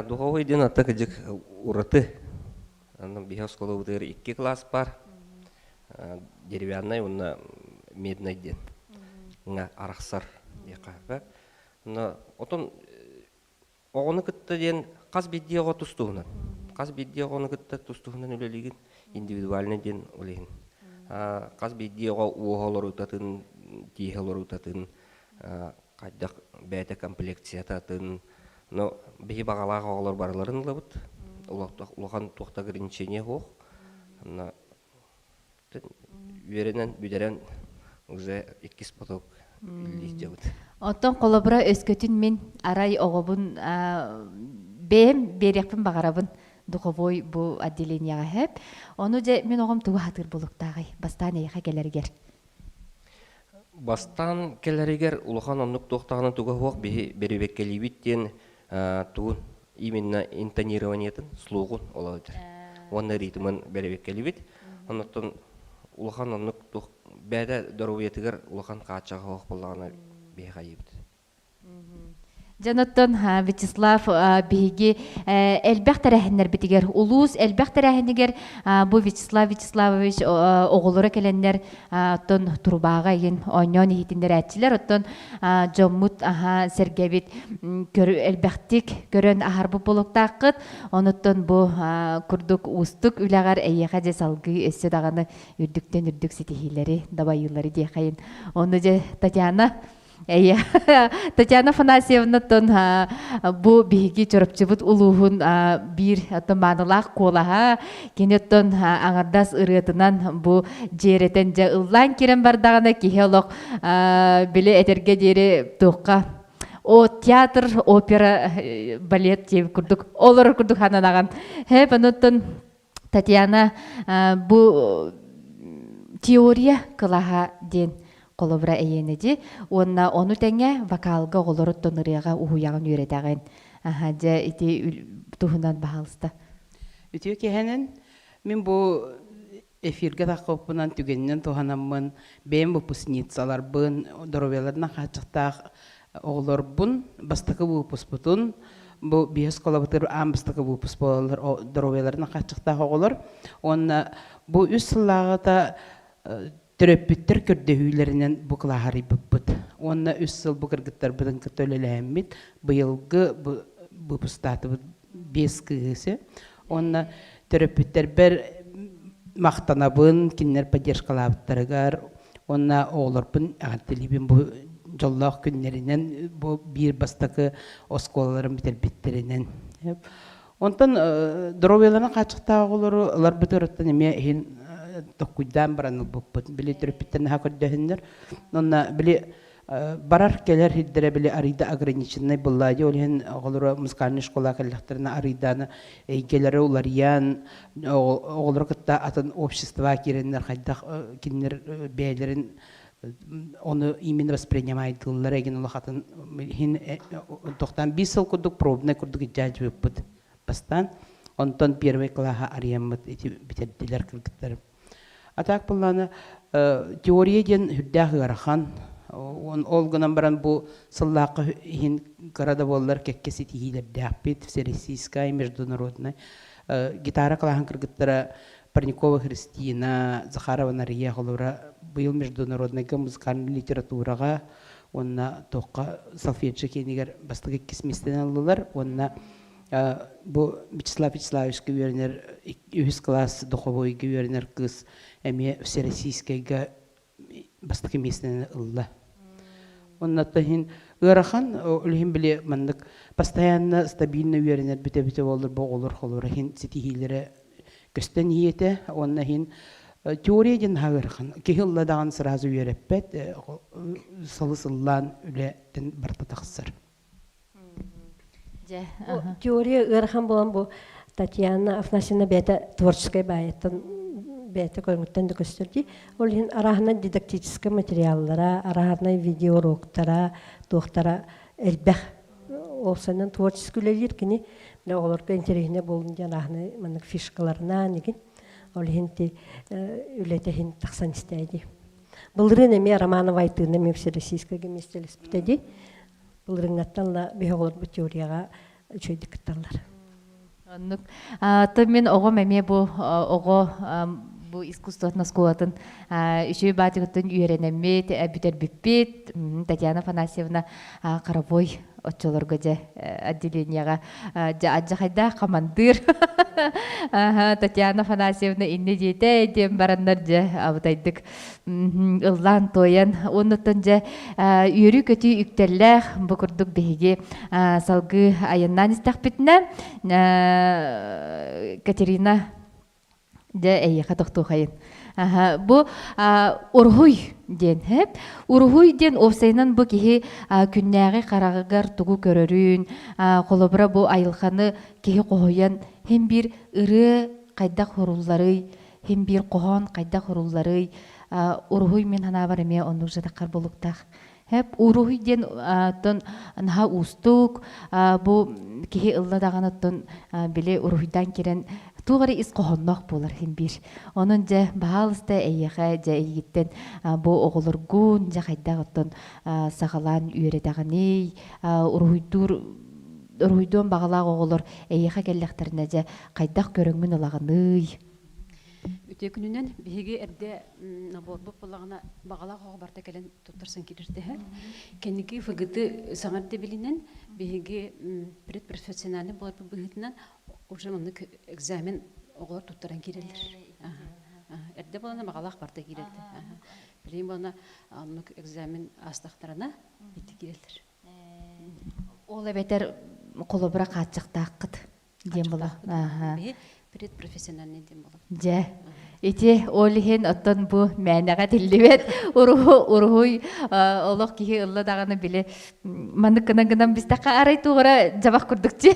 духовой диэн атта кыдьык ураты. Анна биһи оскуолабытыгар икки класс бар. Деревянный уонна медный диэн. Ҥа арахсар диэххэ. Но отон оҕону кытта диэн хас биирдии оҕо тус-туһунан. Хас биирдии оҕону кытта тус-туһунан үлэлиигин индивидуальный диэн ол иһин. Хас биирдии оҕо уоһа олоруутатын, тииһэ олоруутатын, хайдах бэйэтэ комплекцията атын. Но биһи баҕалаах оҕолор барыларын ылабыт. Улахан туох да ограничение суох. Онно үөрэнэн бүтэрэн уже иккис поток үллиир Оттон холобура өскөтүн мин арай оҕобун бэйэм биэриэхпин баҕарабын духовой бу отделениеҕа хэп. Ону дьэ мин оҕом тугу хатыыр булуктааҕый бастаан эйиэхэ кэлэригэр? Бастаан кэлэригэр улахан оннук туох даҕаны туга суох биһи бэрэбиэркэлиибит диэн тугун именно интонированиетын слугун олоотор уонна ритмын бэрэбиэркэлиибит. Оннуттан улахан оннук туох бэйэтэ доруобуйатыгар улахан хааччаҕа суох буоллаҕына биһи хайыыбыт. Дьоноттон Вячеслав биһиги элбэх тэрээһиннэрбитигэр улуус элбэх тэрээһинигэр бу Вячеслав Вячеславович оҕолоро кэлэннэр оттон турбааҕа игин оонньоон иһитиннэрээччилэр оттон дьоммут аха сэргэбит элбэхтик көрөн аһарбыт буолуохтааххыт онуттан бу курдук уустук үлэҕэр эйиэхэ дьэ салгыы өссө даҕаны үрдүктэн үрдүк ситиһиилэри дабайыылары диэхэйин ону дьэ Татьяна. Эйэ. Татьяна Афанасьевнаттан бу биһиги Чурапчыбыт улууһун биир оттон маанылаах куолаһа кини оттон аҥардас ырыатынан бу дьиэрэтэн дьэ ыллаан киирэн бардаҕына киһи олох били этэргэ диэри туохха о театр опера балет диэбит курдук олорор курдук хананаҕын хэп онуттан Татьяна бу теория кылааһа диэн холобура эйиэнэ дии уонна ону тэҥэ вокалга оҕолоруттан ырыаҕа уһуйаҕын үөрэтэҕин аха дьэ ити туһунан баһаалыста. Үтүө киэһэнэн мин бу эфиргэ таххыппынан түгэнинэн туһанаммын бэйэм выпускницаларбын доруобуйаларынан хааччахтаах оҕолорбун бастакы выпуспутун бу биэс оскуолабытыгар аан бастакы выпуск буолаллар доруобуйаларынан хааччахтаах оҕолор уонна бу үс сыллааҕыта төрөппүттэр көрдөһүүлэринэн бу кылааһы арыйбыппыт уонна үс сыл бу кыргыттарбытын кытта үлэлэһэммит быйылгы выпустаатыбыт биэс кыыһы уонна төрөппүттэрбэр махтанабын кинилэр поддержкалаабыттарыгар уонна оҕолорбун эҕэрдэлиибин бу дьоллоох күннэринэн бу биир бастакы оскуолаларын бүтэрбиттэринэн онтон доруобуйаларын хааччахтаах оҕолору ыларбытыгар эмиэ иһин токкуйдаан баран ылбыппыт били төрөппүттэр наһаа көрдөһөннөр онно били барар-кэлэр сирдэрэ били арыйда ограниченнай буолла дии ол иһин оҕолоро музыкальнай школа кэллэхтэринэ арыйдааны эйгэлэрэ уларыйан оҕолору кытта атын общество киирэннэр хайдах кинилэр бэйэлэрин ону именно воспринимайдыыллар эгин улахатын иһин тохтоон биир сыл курдук пробный курдук дьаадьыбыппыт бастаан онтон первый класса арыйаммыт ити бүтэрдилэр кыргыттарым А так буоллаҕына теория диэн сүрдээх ыарахан. Ол гынан баран бу сыллаахха иһин кыра да буоллар кэккэ ситиһиилэрдээхпит. Всероссийскай, международнай гитара кылааһын кыргыттара Парникова Христина, Захарова Нария холобура быйыл международнайга музыкальнай литератураҕа уонна туохха солфеджио киэнигэр бастакы иккис миэстэни ыллылар уонна Бу Вячеслав Вячеславовичка үөрэнэр үһүс кылаас духовойга үөрэнэр кыыс эмиэ Всероссийскайга бастакы миэстэни ылла. Онно иһин ыарахан, ол иһин били маннык постоянно стабильно үөрэнэр бүтэ-бүтэ буоллар бу оҕолор холура иһин ситиһиилэрэ көстөн иһиэтэ. Уонна иһин теория диэн наһаа ыарахан. Киһи ылла даҕаны сразу үөрэппэт, сылы сыллаан үлэттэн барыта тахсар. Теория ыарахан буолан бу Татьяна Афанасьевна бэйэтэ творческай баайыттан бэйэтэ көрүҥүттэн да көстөр дии. Ол иһин арааһынан дидактическай материаллара, арааһынай видеоуроктара, туохтара элбэх. Ол санан творческий үлэлиир кини бile оҕолорго интэриэһинэй буолун диэн арааһынай маннык фишкаларынан игин. Ол иһин ти үлэтэ иһин тахсан истээ дии. Былырыын эмиэ Романова Айтыына эмиэ всероссийскай миэстэлэспитэ дии. Былырыыҥҥаттан да биһи оҕолорбут теорияҕа үчүгэйдик кытталлар. Оннук. То мин оҕом эмиэ бу оҕо бу искусствотын оскуолатын үчүгэй баатыгыттан үөрэнэммит, бүтэрбиппит. Татьяна Афанасьевна хоровой оччолорго дьэ отделениеҕа дьэ адьахайдаах хамандыыр Татьяна Афанасьевна инне диэтэ диэн бараннар дьэ абытайдык ыллаан туойан уоннуттан дьэ үөрүү-көтүү үктэллээх бу курдук биһиги салгыы айаннаан истэхпитинэ Катерина дьэ эйиэхэ тохтуохайын бу уруһуй диэн уруһуй диэн уопсайынан бу киһи күннээҕи хараҕыгар тугу көрөрүн холобура бу айылҕаны киһи хоһуйан һин биир ырыа хайдах хурулларый Һин биир хоһоон хайдах урулларый, уруһуй мин санаабар эмиэ оннук жатаххар буолуктаах. Хэп уруһуй диэн оттон наһаа уустук, бу киһи ылла даҕаны оттон били уруһуйдаан киирэн туох эрэ ис хоһоонноох буолар һин биир. Онон дьэ баһаалыста эйиэхэ дьэ эйигиттэн бу оҕолоргун дьэ хайдах оттон саҕалаан үөрэтэҕиний, уруһуйдуур уруһуйдуон баҕалаах оҕолор эйиэхэ кэллэхтэринэ дьэ хайдах көрөҥҥүн ылаҕыный? Үтүө күнүнэн биһиги эрдэ наборбут буоллаҕына баҕалаах оҕо барыта кэлэн туттарсан киирэртэһэ. Кэнники ФГТ саҥа ирдэбилинэн биһиги предпрофессиональный буоларбыт быһыытынан уже маннык экзамен оҕолор туттаран киирэллэр. Эрдэ буолана баҕалаах барыта киирэрдэ. Билигин буолна оннук экзамен аастахтарына ити киирэллэр. Ол эбэтэр холобура хааччахтааххыт диэн була. Биһи предпрофессиональный диэн буолар. Дьэ, ити ол иһин оттон бу мээнэҕэ тиллибэт уруһу уруһуй олох киһи ылла даҕаны били маннык гынан гынан бистэххэ арай туоҕара дьабах курдук чи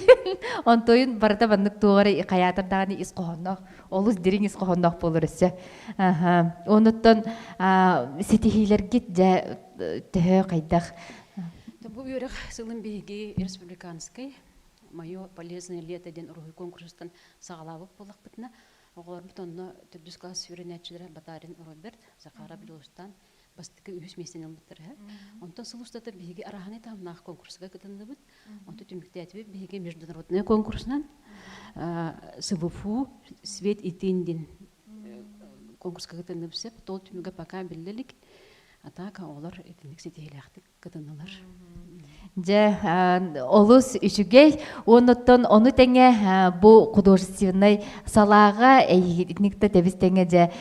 онтойун барыта маннык туоҕара хайаатар даҕаны ис хоһоонноох олус дириҥ ис хоһоонноох буолар өссө онуттан ситиһиилэргит дьэ төһө хайдах Бу үөрэх сылын биһиги республиканскай Мое полезное лето диэн уруһуй конкурсуттан саҕалаабыт буоллахпытына, оҕолорбут онно төрдүс класс үөрэнээччилэрэ Батарин Роберт, Захаров Дьулустан бастакы үһүс миэстэни ылбыттара. Онтон сыл устата биһиги арааһынай таһымнаах конкурска кытынныбыт. Онтон түмүктээтибит биһиги международный конкурсунан СВФУ Свет и тень диэн конкурска кытынныбыт сөп. Тол түмүгэ пока биллэ илик. А так оҕолор итинник ситиһиилээхтик кытыннылар. Дьэ, олус үчүгэй. Онуттан ону тэҥэ бу художественнай салааҕа эйигитник да тэбис тэҥэ дьэ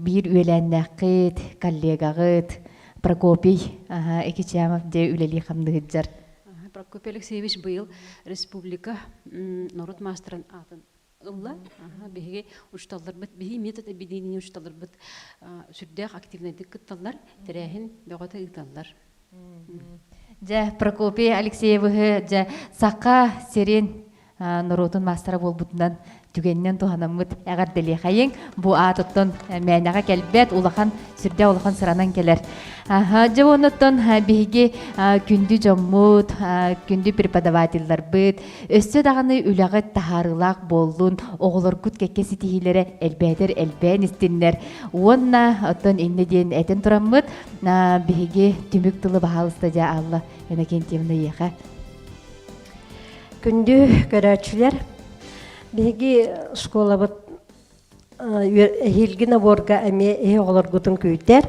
биир үөлээннээххит, коллегаҕыт Прокопий Экичамов дьэ үлэлии хамныһыддьар. Прокопий Алексеевич быйыл республика норуот маастарын аатын ылла. Биһиги учууталларбыт, биһи метод объединения учууталларбыт сүрдээх активнайдык кытталлар, тэрээһин бөҕөтө ыыталлар. Дьэ, Прокопий Алексеевыһы дьэ саха сирин норуотун маастара буолбутунан түгэнинэн туһанаммыт эҕэрдэлиэхэйиҥ. Бу аатыттан мээнэҕэ кэлбэт, улахан сүрдээх улахан сыранан кэлэр. Дьэ оннуттан биһиги күндү дьоммут, күндү преподавателларбыт, Өссө даҕаны үлэҕит таһаарыылаах буоллун, оҕолоргут кэккэ ситиһиилэрэ элбээтэр элбээн истиннэр. Уонна оттон иннэ диэн этэн тураммыт, биһиги түмүк тылы баһаалыста дьэ Алла Иннокентьевна эйиэхэ. Күндү көрөөччүлэр, биһиги школабыт эһиилги наборга эмиэ эһи оҕолоргутун күүтэр.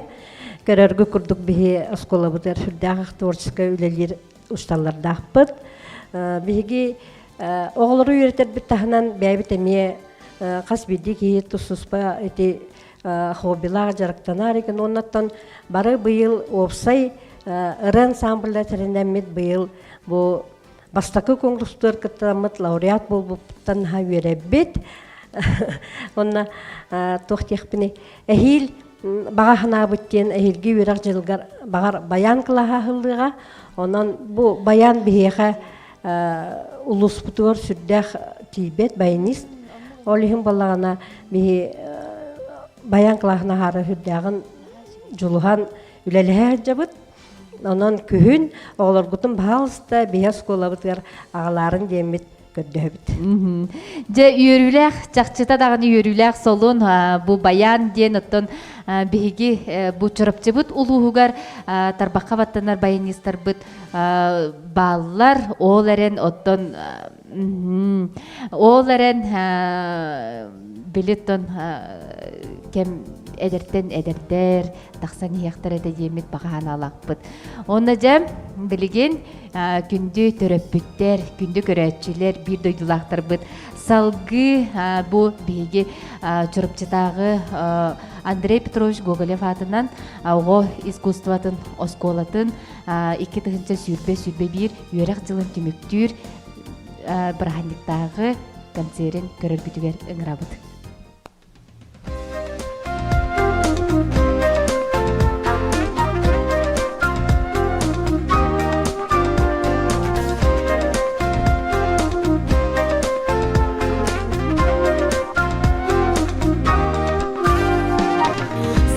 Көрөргө курдук биһи оскуолабытыгар сүрдээх творческай үлэлиир усталлардаахпыт. Биһиги оҕолору үөрэтэрбит таһынан бэйэбит эмиэ хас биирдии киһи тус-туспа ити хоббилаах дьарыктанар экен. Оннуттан бары быйыл уопсай ырыа ансамбльда тэринэммит быйыл бу Бастакы конкурстар кыттаммыт лауреат буолбуппуттан наһаа үөрэббит. Онно туох диэхпиний эһиил баҕа санаабыт диэн эһиилги үөрэх дьылыгар баҕар баян кылааһа аһыллыаҕа. Онон бу баян биһиэхэ улууспутугар сүрдээх тиийбэт баянист. Ол иһин буоллаҕына биһи баян кылааһын аһаары сүрдээҕин дьулуһан үлэлэһэ сылдьабыт. Онон күһүн оҕолоргутун баһаалыста биһи оскуолабытыгар аҕалаарын диэммит көрдөһөбүт. Дьэ үөрүүлээх, чахчыта даҕаны үөрүүлээх солун бу баян диэн оттон биһиги бу Чурапчыбыт улууһугар тарбахха баттанар баянистарбыт бааллар. Ол эрэн оттон ол эрэн билиттон кэм эдэртэн эдэрдэр тахсан иһиэхтэрэ этэ диэммит баҕа санаалаахпыт. Онно дьэ билигин күндү төрөппүттэр, күндү көрөөччүлэр, биир дойдулаахтарбыт салгыы бу биһиги Чурапчытааҕы Андрей Петрович Гоголев аатынан оҕо искусствотын оскуолатын 2021 үөрэх дьылын түмүктүүр бырааһынньыктааҕы концерин көрөргүтүгэр ыҥырабыт.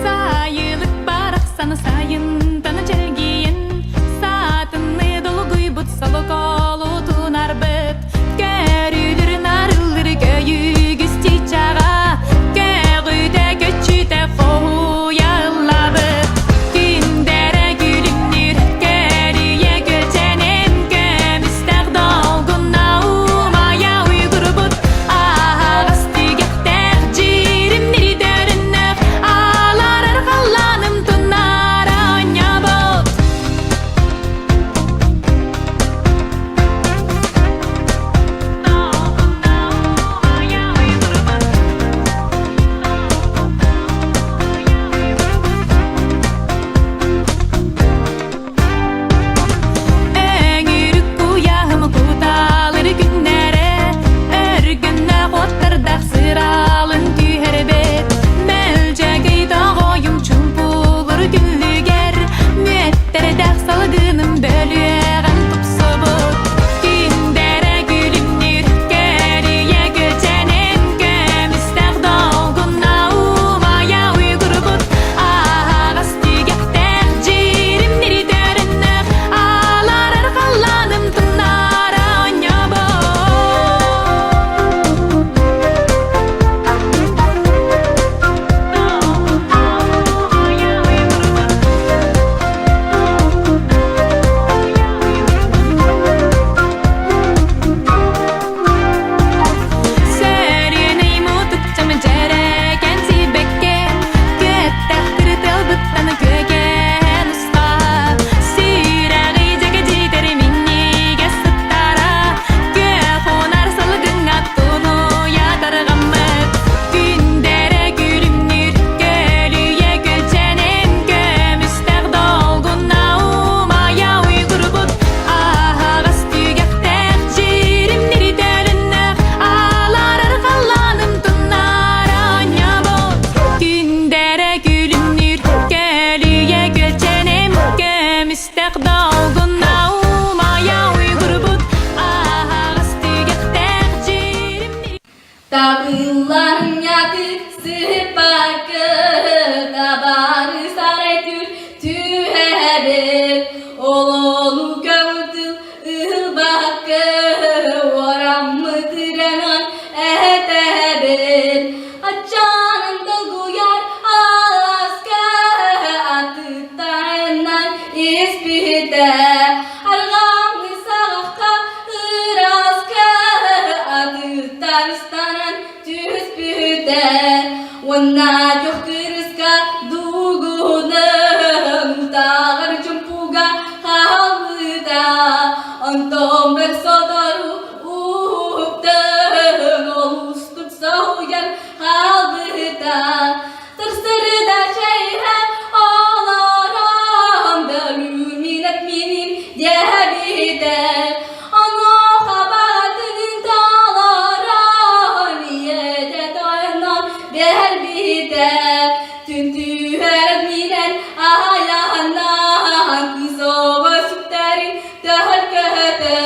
Сайылык барахсаны сайынтан чэлгийэн Саатынны долгуйбут солоколутунарбыт Көрүлүр нарыллыр көйүгүс чичаҕа. Онтон бэрт сотору уһуктан олустук соһуйан хаалбыта. Тырсырыда чэйһэ олорон бөлүүминэт минин диэбитэ. Онуоха баҕатынын толорон ийэтэ тойонон биэрбитэ. Түн-түһэрэн минэн айаннаан кыыс оҕо сүктэрин төһөлкөтө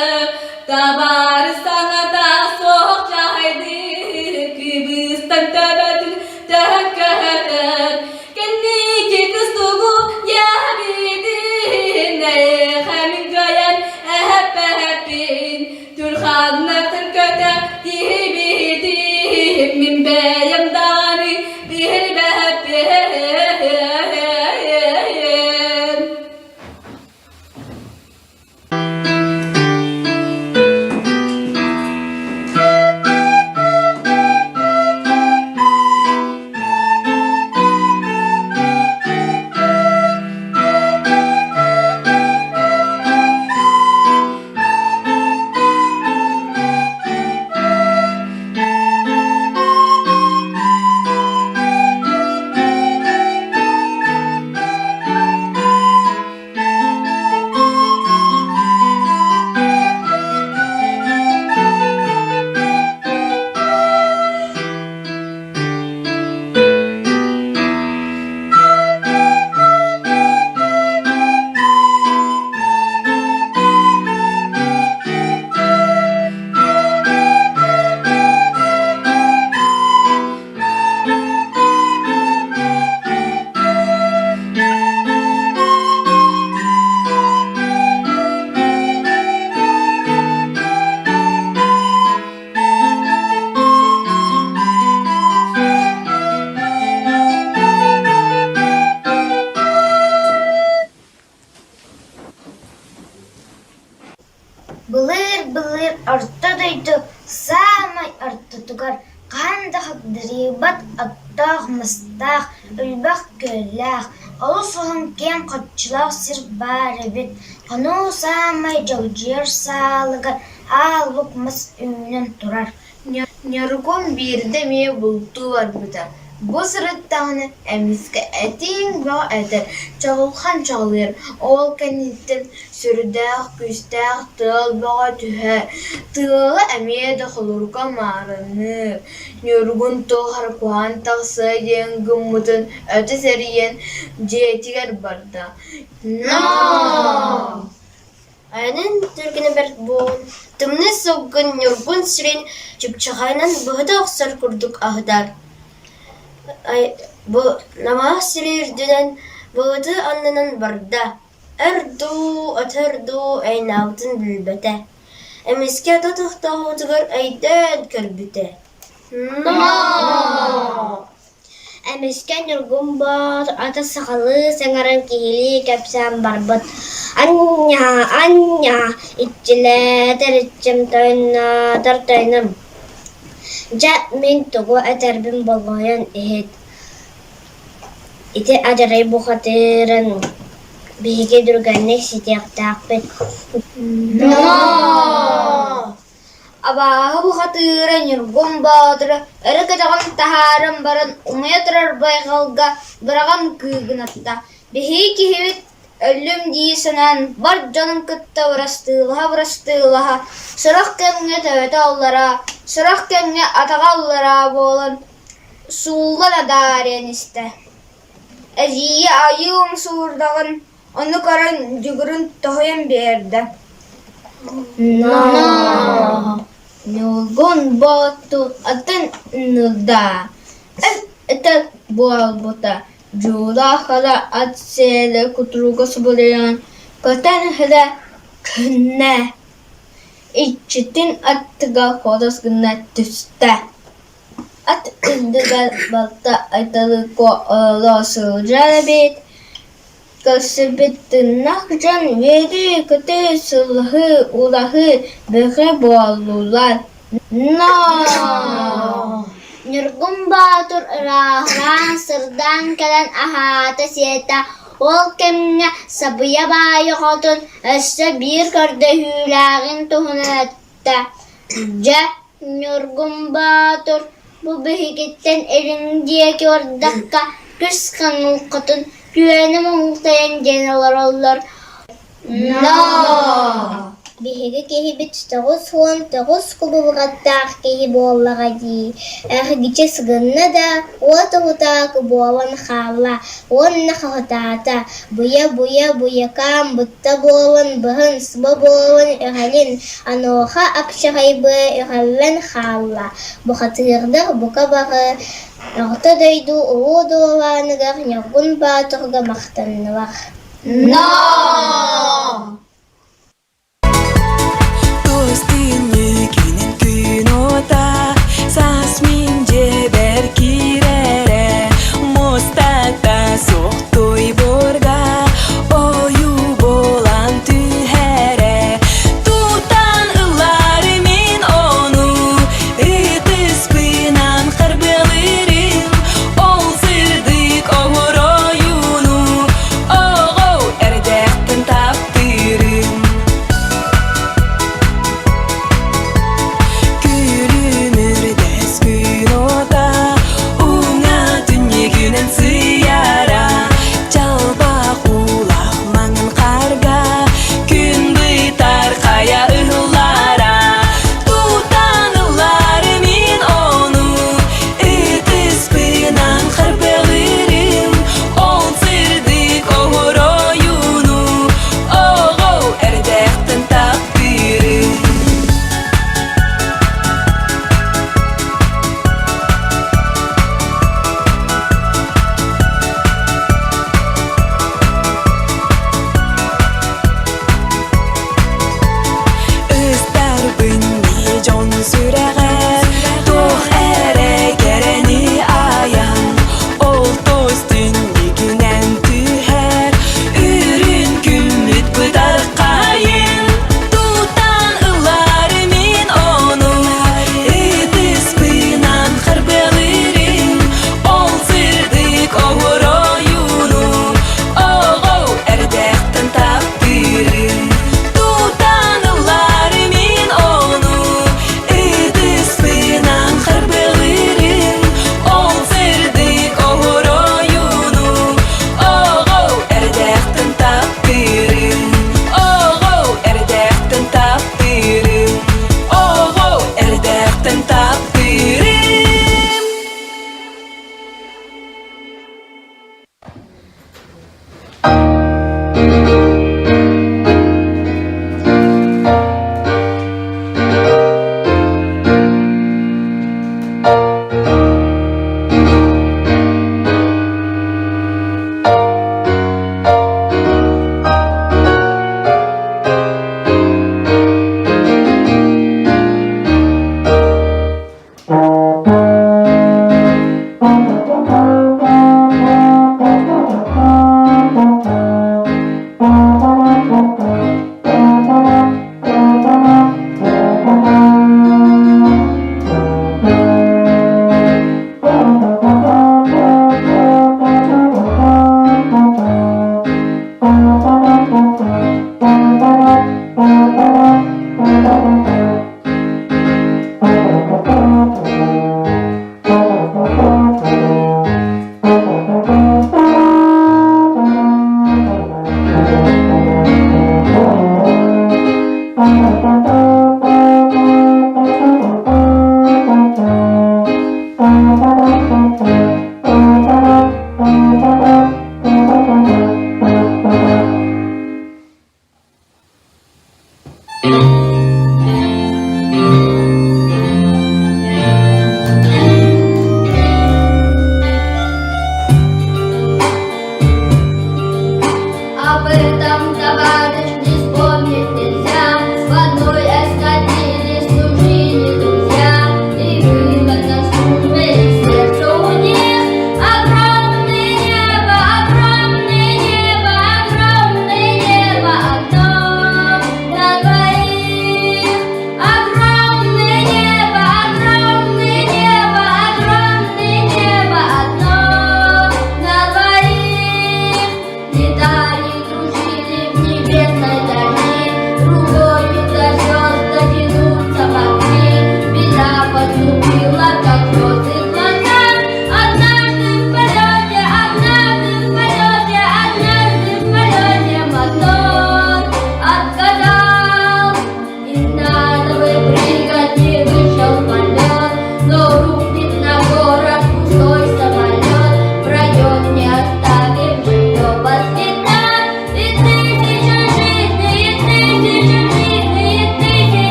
табаарыс саҥата суох дьаһайдыы кыбыстан төбөтүн төһөлкөтө кэнники кыстугу диэбитин эйиэхэ мин кыайан эппэппин Түрханнатын көтө тиһибитим мин бэйэм даҕаны билбэппин. Былыыр-былыр Орто дойду саамай ортотугар хаһан да хагдарыйбат оттоох-мастаах, өлбөх күөллээх, олус уһун киэҥ хоччулаах сир баар эбит. Хонуу саамай дьогдьуйар саалыгар аал лук мас үүнэн турар. Ньургун биирдэ эмиэ бултуу барбыта, бу сырыттаҕына эмискэ этиҥ бөҕө этэр, чаҕылхан чаҕылыйар, ол кэнниттэн сүрдээх күүстээх тыал бөҕө түһэр, тыала эмиэ да холорука маарынныыр. Ньургун туох эрэ куһаҕан тахсыа диэн гыммытын өтө сэрийэн дьиэтигэр барда. Ноо! Айанын түргэнэ бэрт буолан, тымныы сылгын Ньургун сирин чыпчахайынан быһыта охсор курдук аһытар. Бу намыһах сири үрдүнэн былыты аннынан барда, өр дуу, өтөр дуу айаннаабытын билбэтэ. Эмискэ ата тохтообутугар өйдөөн көрбүтэ. Ноо! Эмискэ Ньургун Боотур ата сахалыы саҥаран киһилии кэпсээн барбыт: «Анньаа, анньаа, иччилээтэр иччим, тойонноотор тойонум, дьэ мин тугу этэрбин болҕойон иһит, ити адьарай бухатыырын биһиги түргэнник ситиэхтээхпит». Ноо! Абааһы бухатыыра Ньургун Боотуру өрө көтөҕөн таһааран баран умайа турар байҕалга быраҕан кыыгынатта: «Биһиги киһибит өллүм дии санаан бар дьонун кытта бырастыылаһа-бырастыылаһа, сорох кэмҥэ төбөтө аллараа, сорох кэмҥэ атаҕа аллараа буолан сууллан адаарыйан истэ. Эдьиийэ айыы умсуурдаҕын ону көрөн дьугурун тоһуйан биэрдэ Ноо! Ньургун Боотур атын ыҥырда, эт-этэр буолбута, Дьуулаах хара ат сиэлэ кутуруга субуруйан, көтөн иһэрэ көһүннэ, иччитин аттыгар хорос гына түстэ. Ат үрдүгэр балта Айталыка олоро сылдьар эбит, Көрсүбүт тыыннаах дьон үөрүү-көтүү, сыллаһыы, уулаһыы бөҕө буоллулар. Ноо! Ньургун Боотур ырааһыраан сырдаан кэлэн аһаата-сиэтэ. Ол кэмҥэ Сабыйа баайы хотун өссө биир көрдөһүүлээҕин туһунан эттэ: «Дьэ, Ньургун Боотур, бу биһигиттэн илин диэки ордоххо күс хаҥыл хотун күөнэ моҥхтайан диэн олороллор Ноо! Биһиги киһибит 99 кубулҕаттаах киһи буоллаҕа дии, эргичис гынна да, уот уһутаакы буолан хаалла уонна хаһытаата: «Буйа-буйа буйакаам бытта буолан быһын, сыба буолан үһэлин, онуоха апчаҕай быа үһэллэн хаалла, бухатыырдар бука бары Орто дойду улуу дуолааныгар Ньургун Боотурга махтаннылар Но! Тус-түүннү күн ота, саас мин дьиэбэр киирэрэ, муостата суохтуй буорга, ойуу буолан түһэрэ. Тутан ылар мин ону, ытыспынан харбыалыырым, ол сырдык оҥоройуну, оҕо эрдэхтэн тап.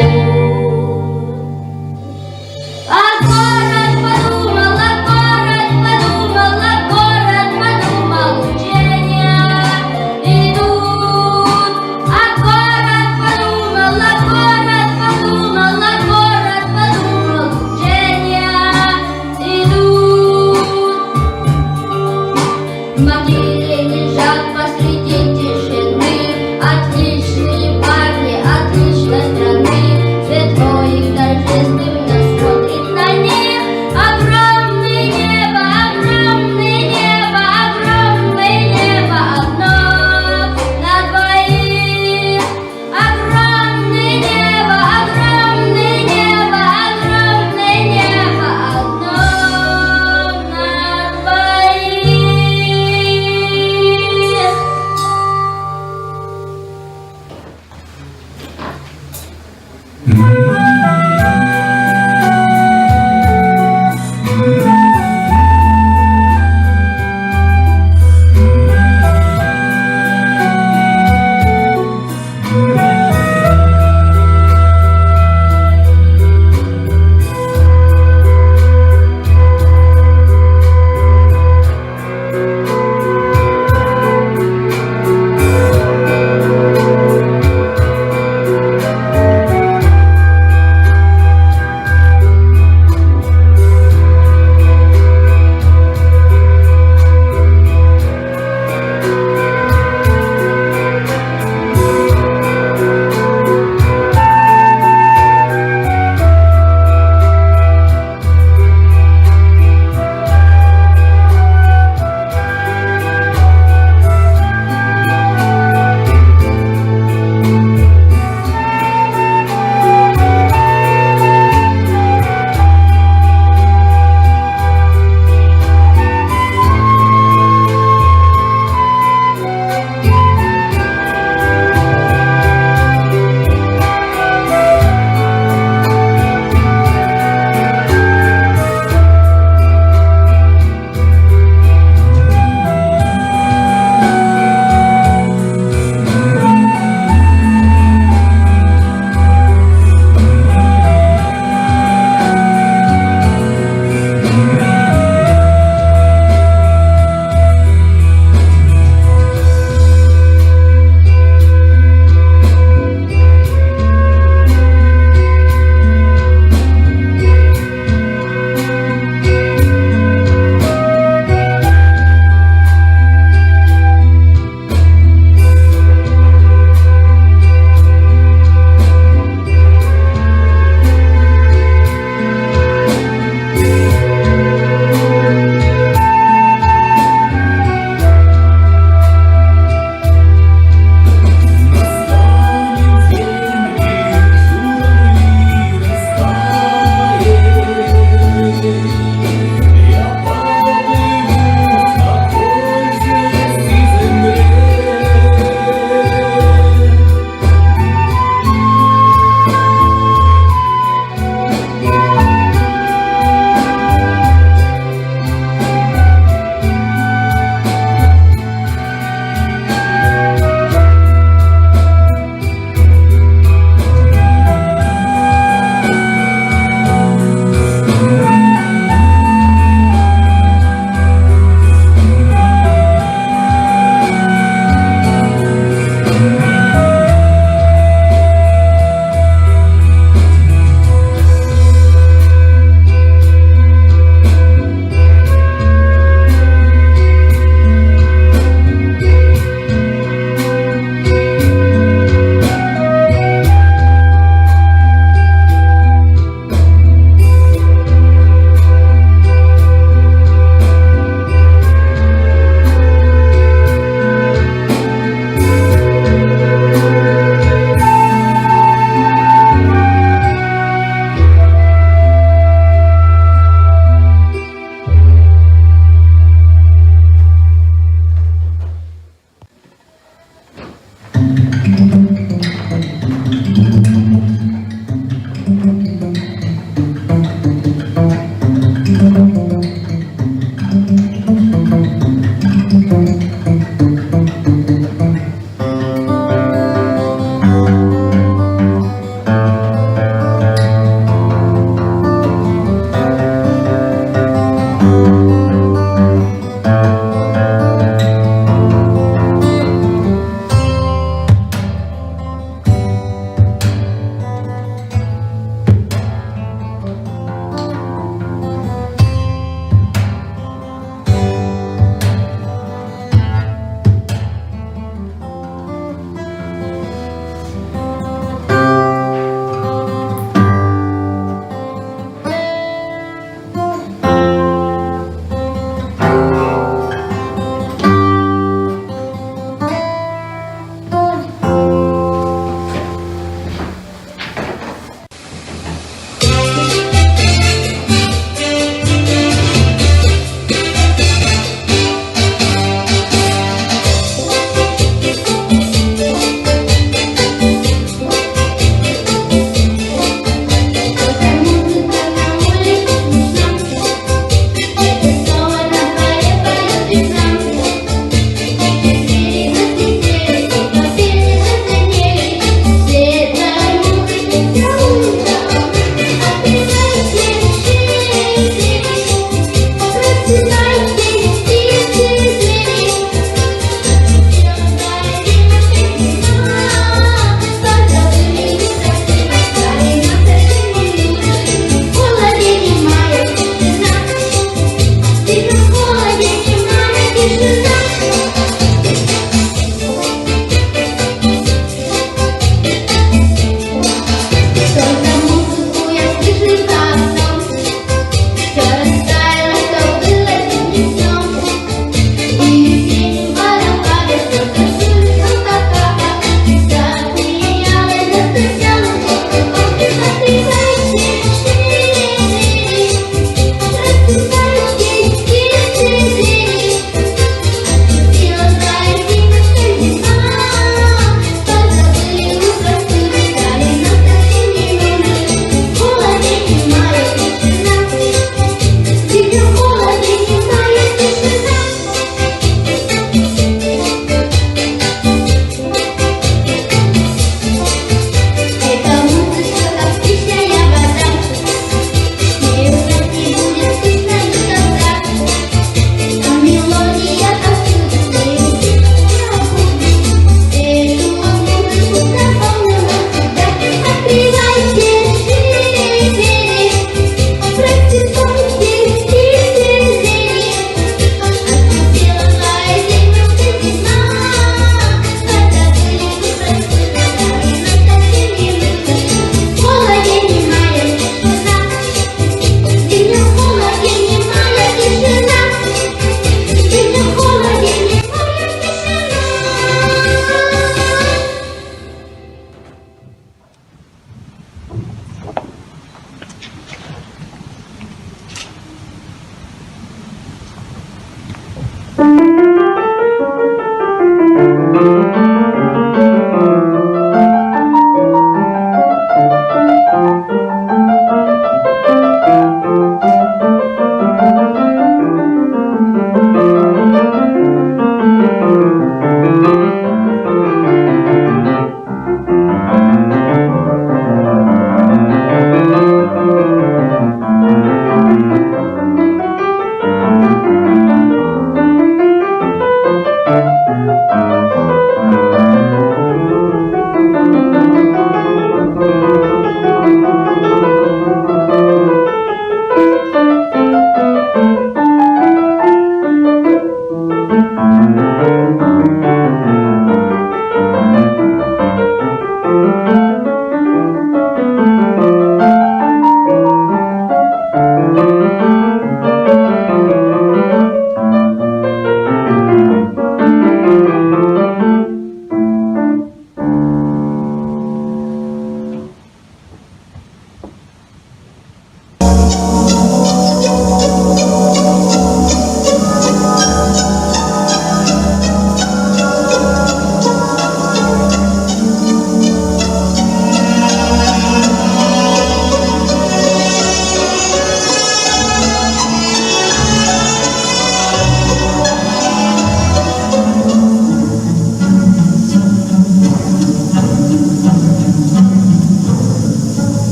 идут. А город подумал, а город подумал, а город подумал, учения идут. А город подумал, а город подумал, а город подумал, учения идут. Могилы лежат посреди тишины, Отличные парни отличной страны, Светло и торжественно смотрит на них. Огромное небо, огромное небо, огромное небо одно на двоих. Огромное небо, огромное небо, огромное небо одно на двоих.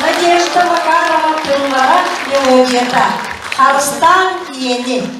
Надежда Макарова тыллара мелодията Харыстаан ийэни.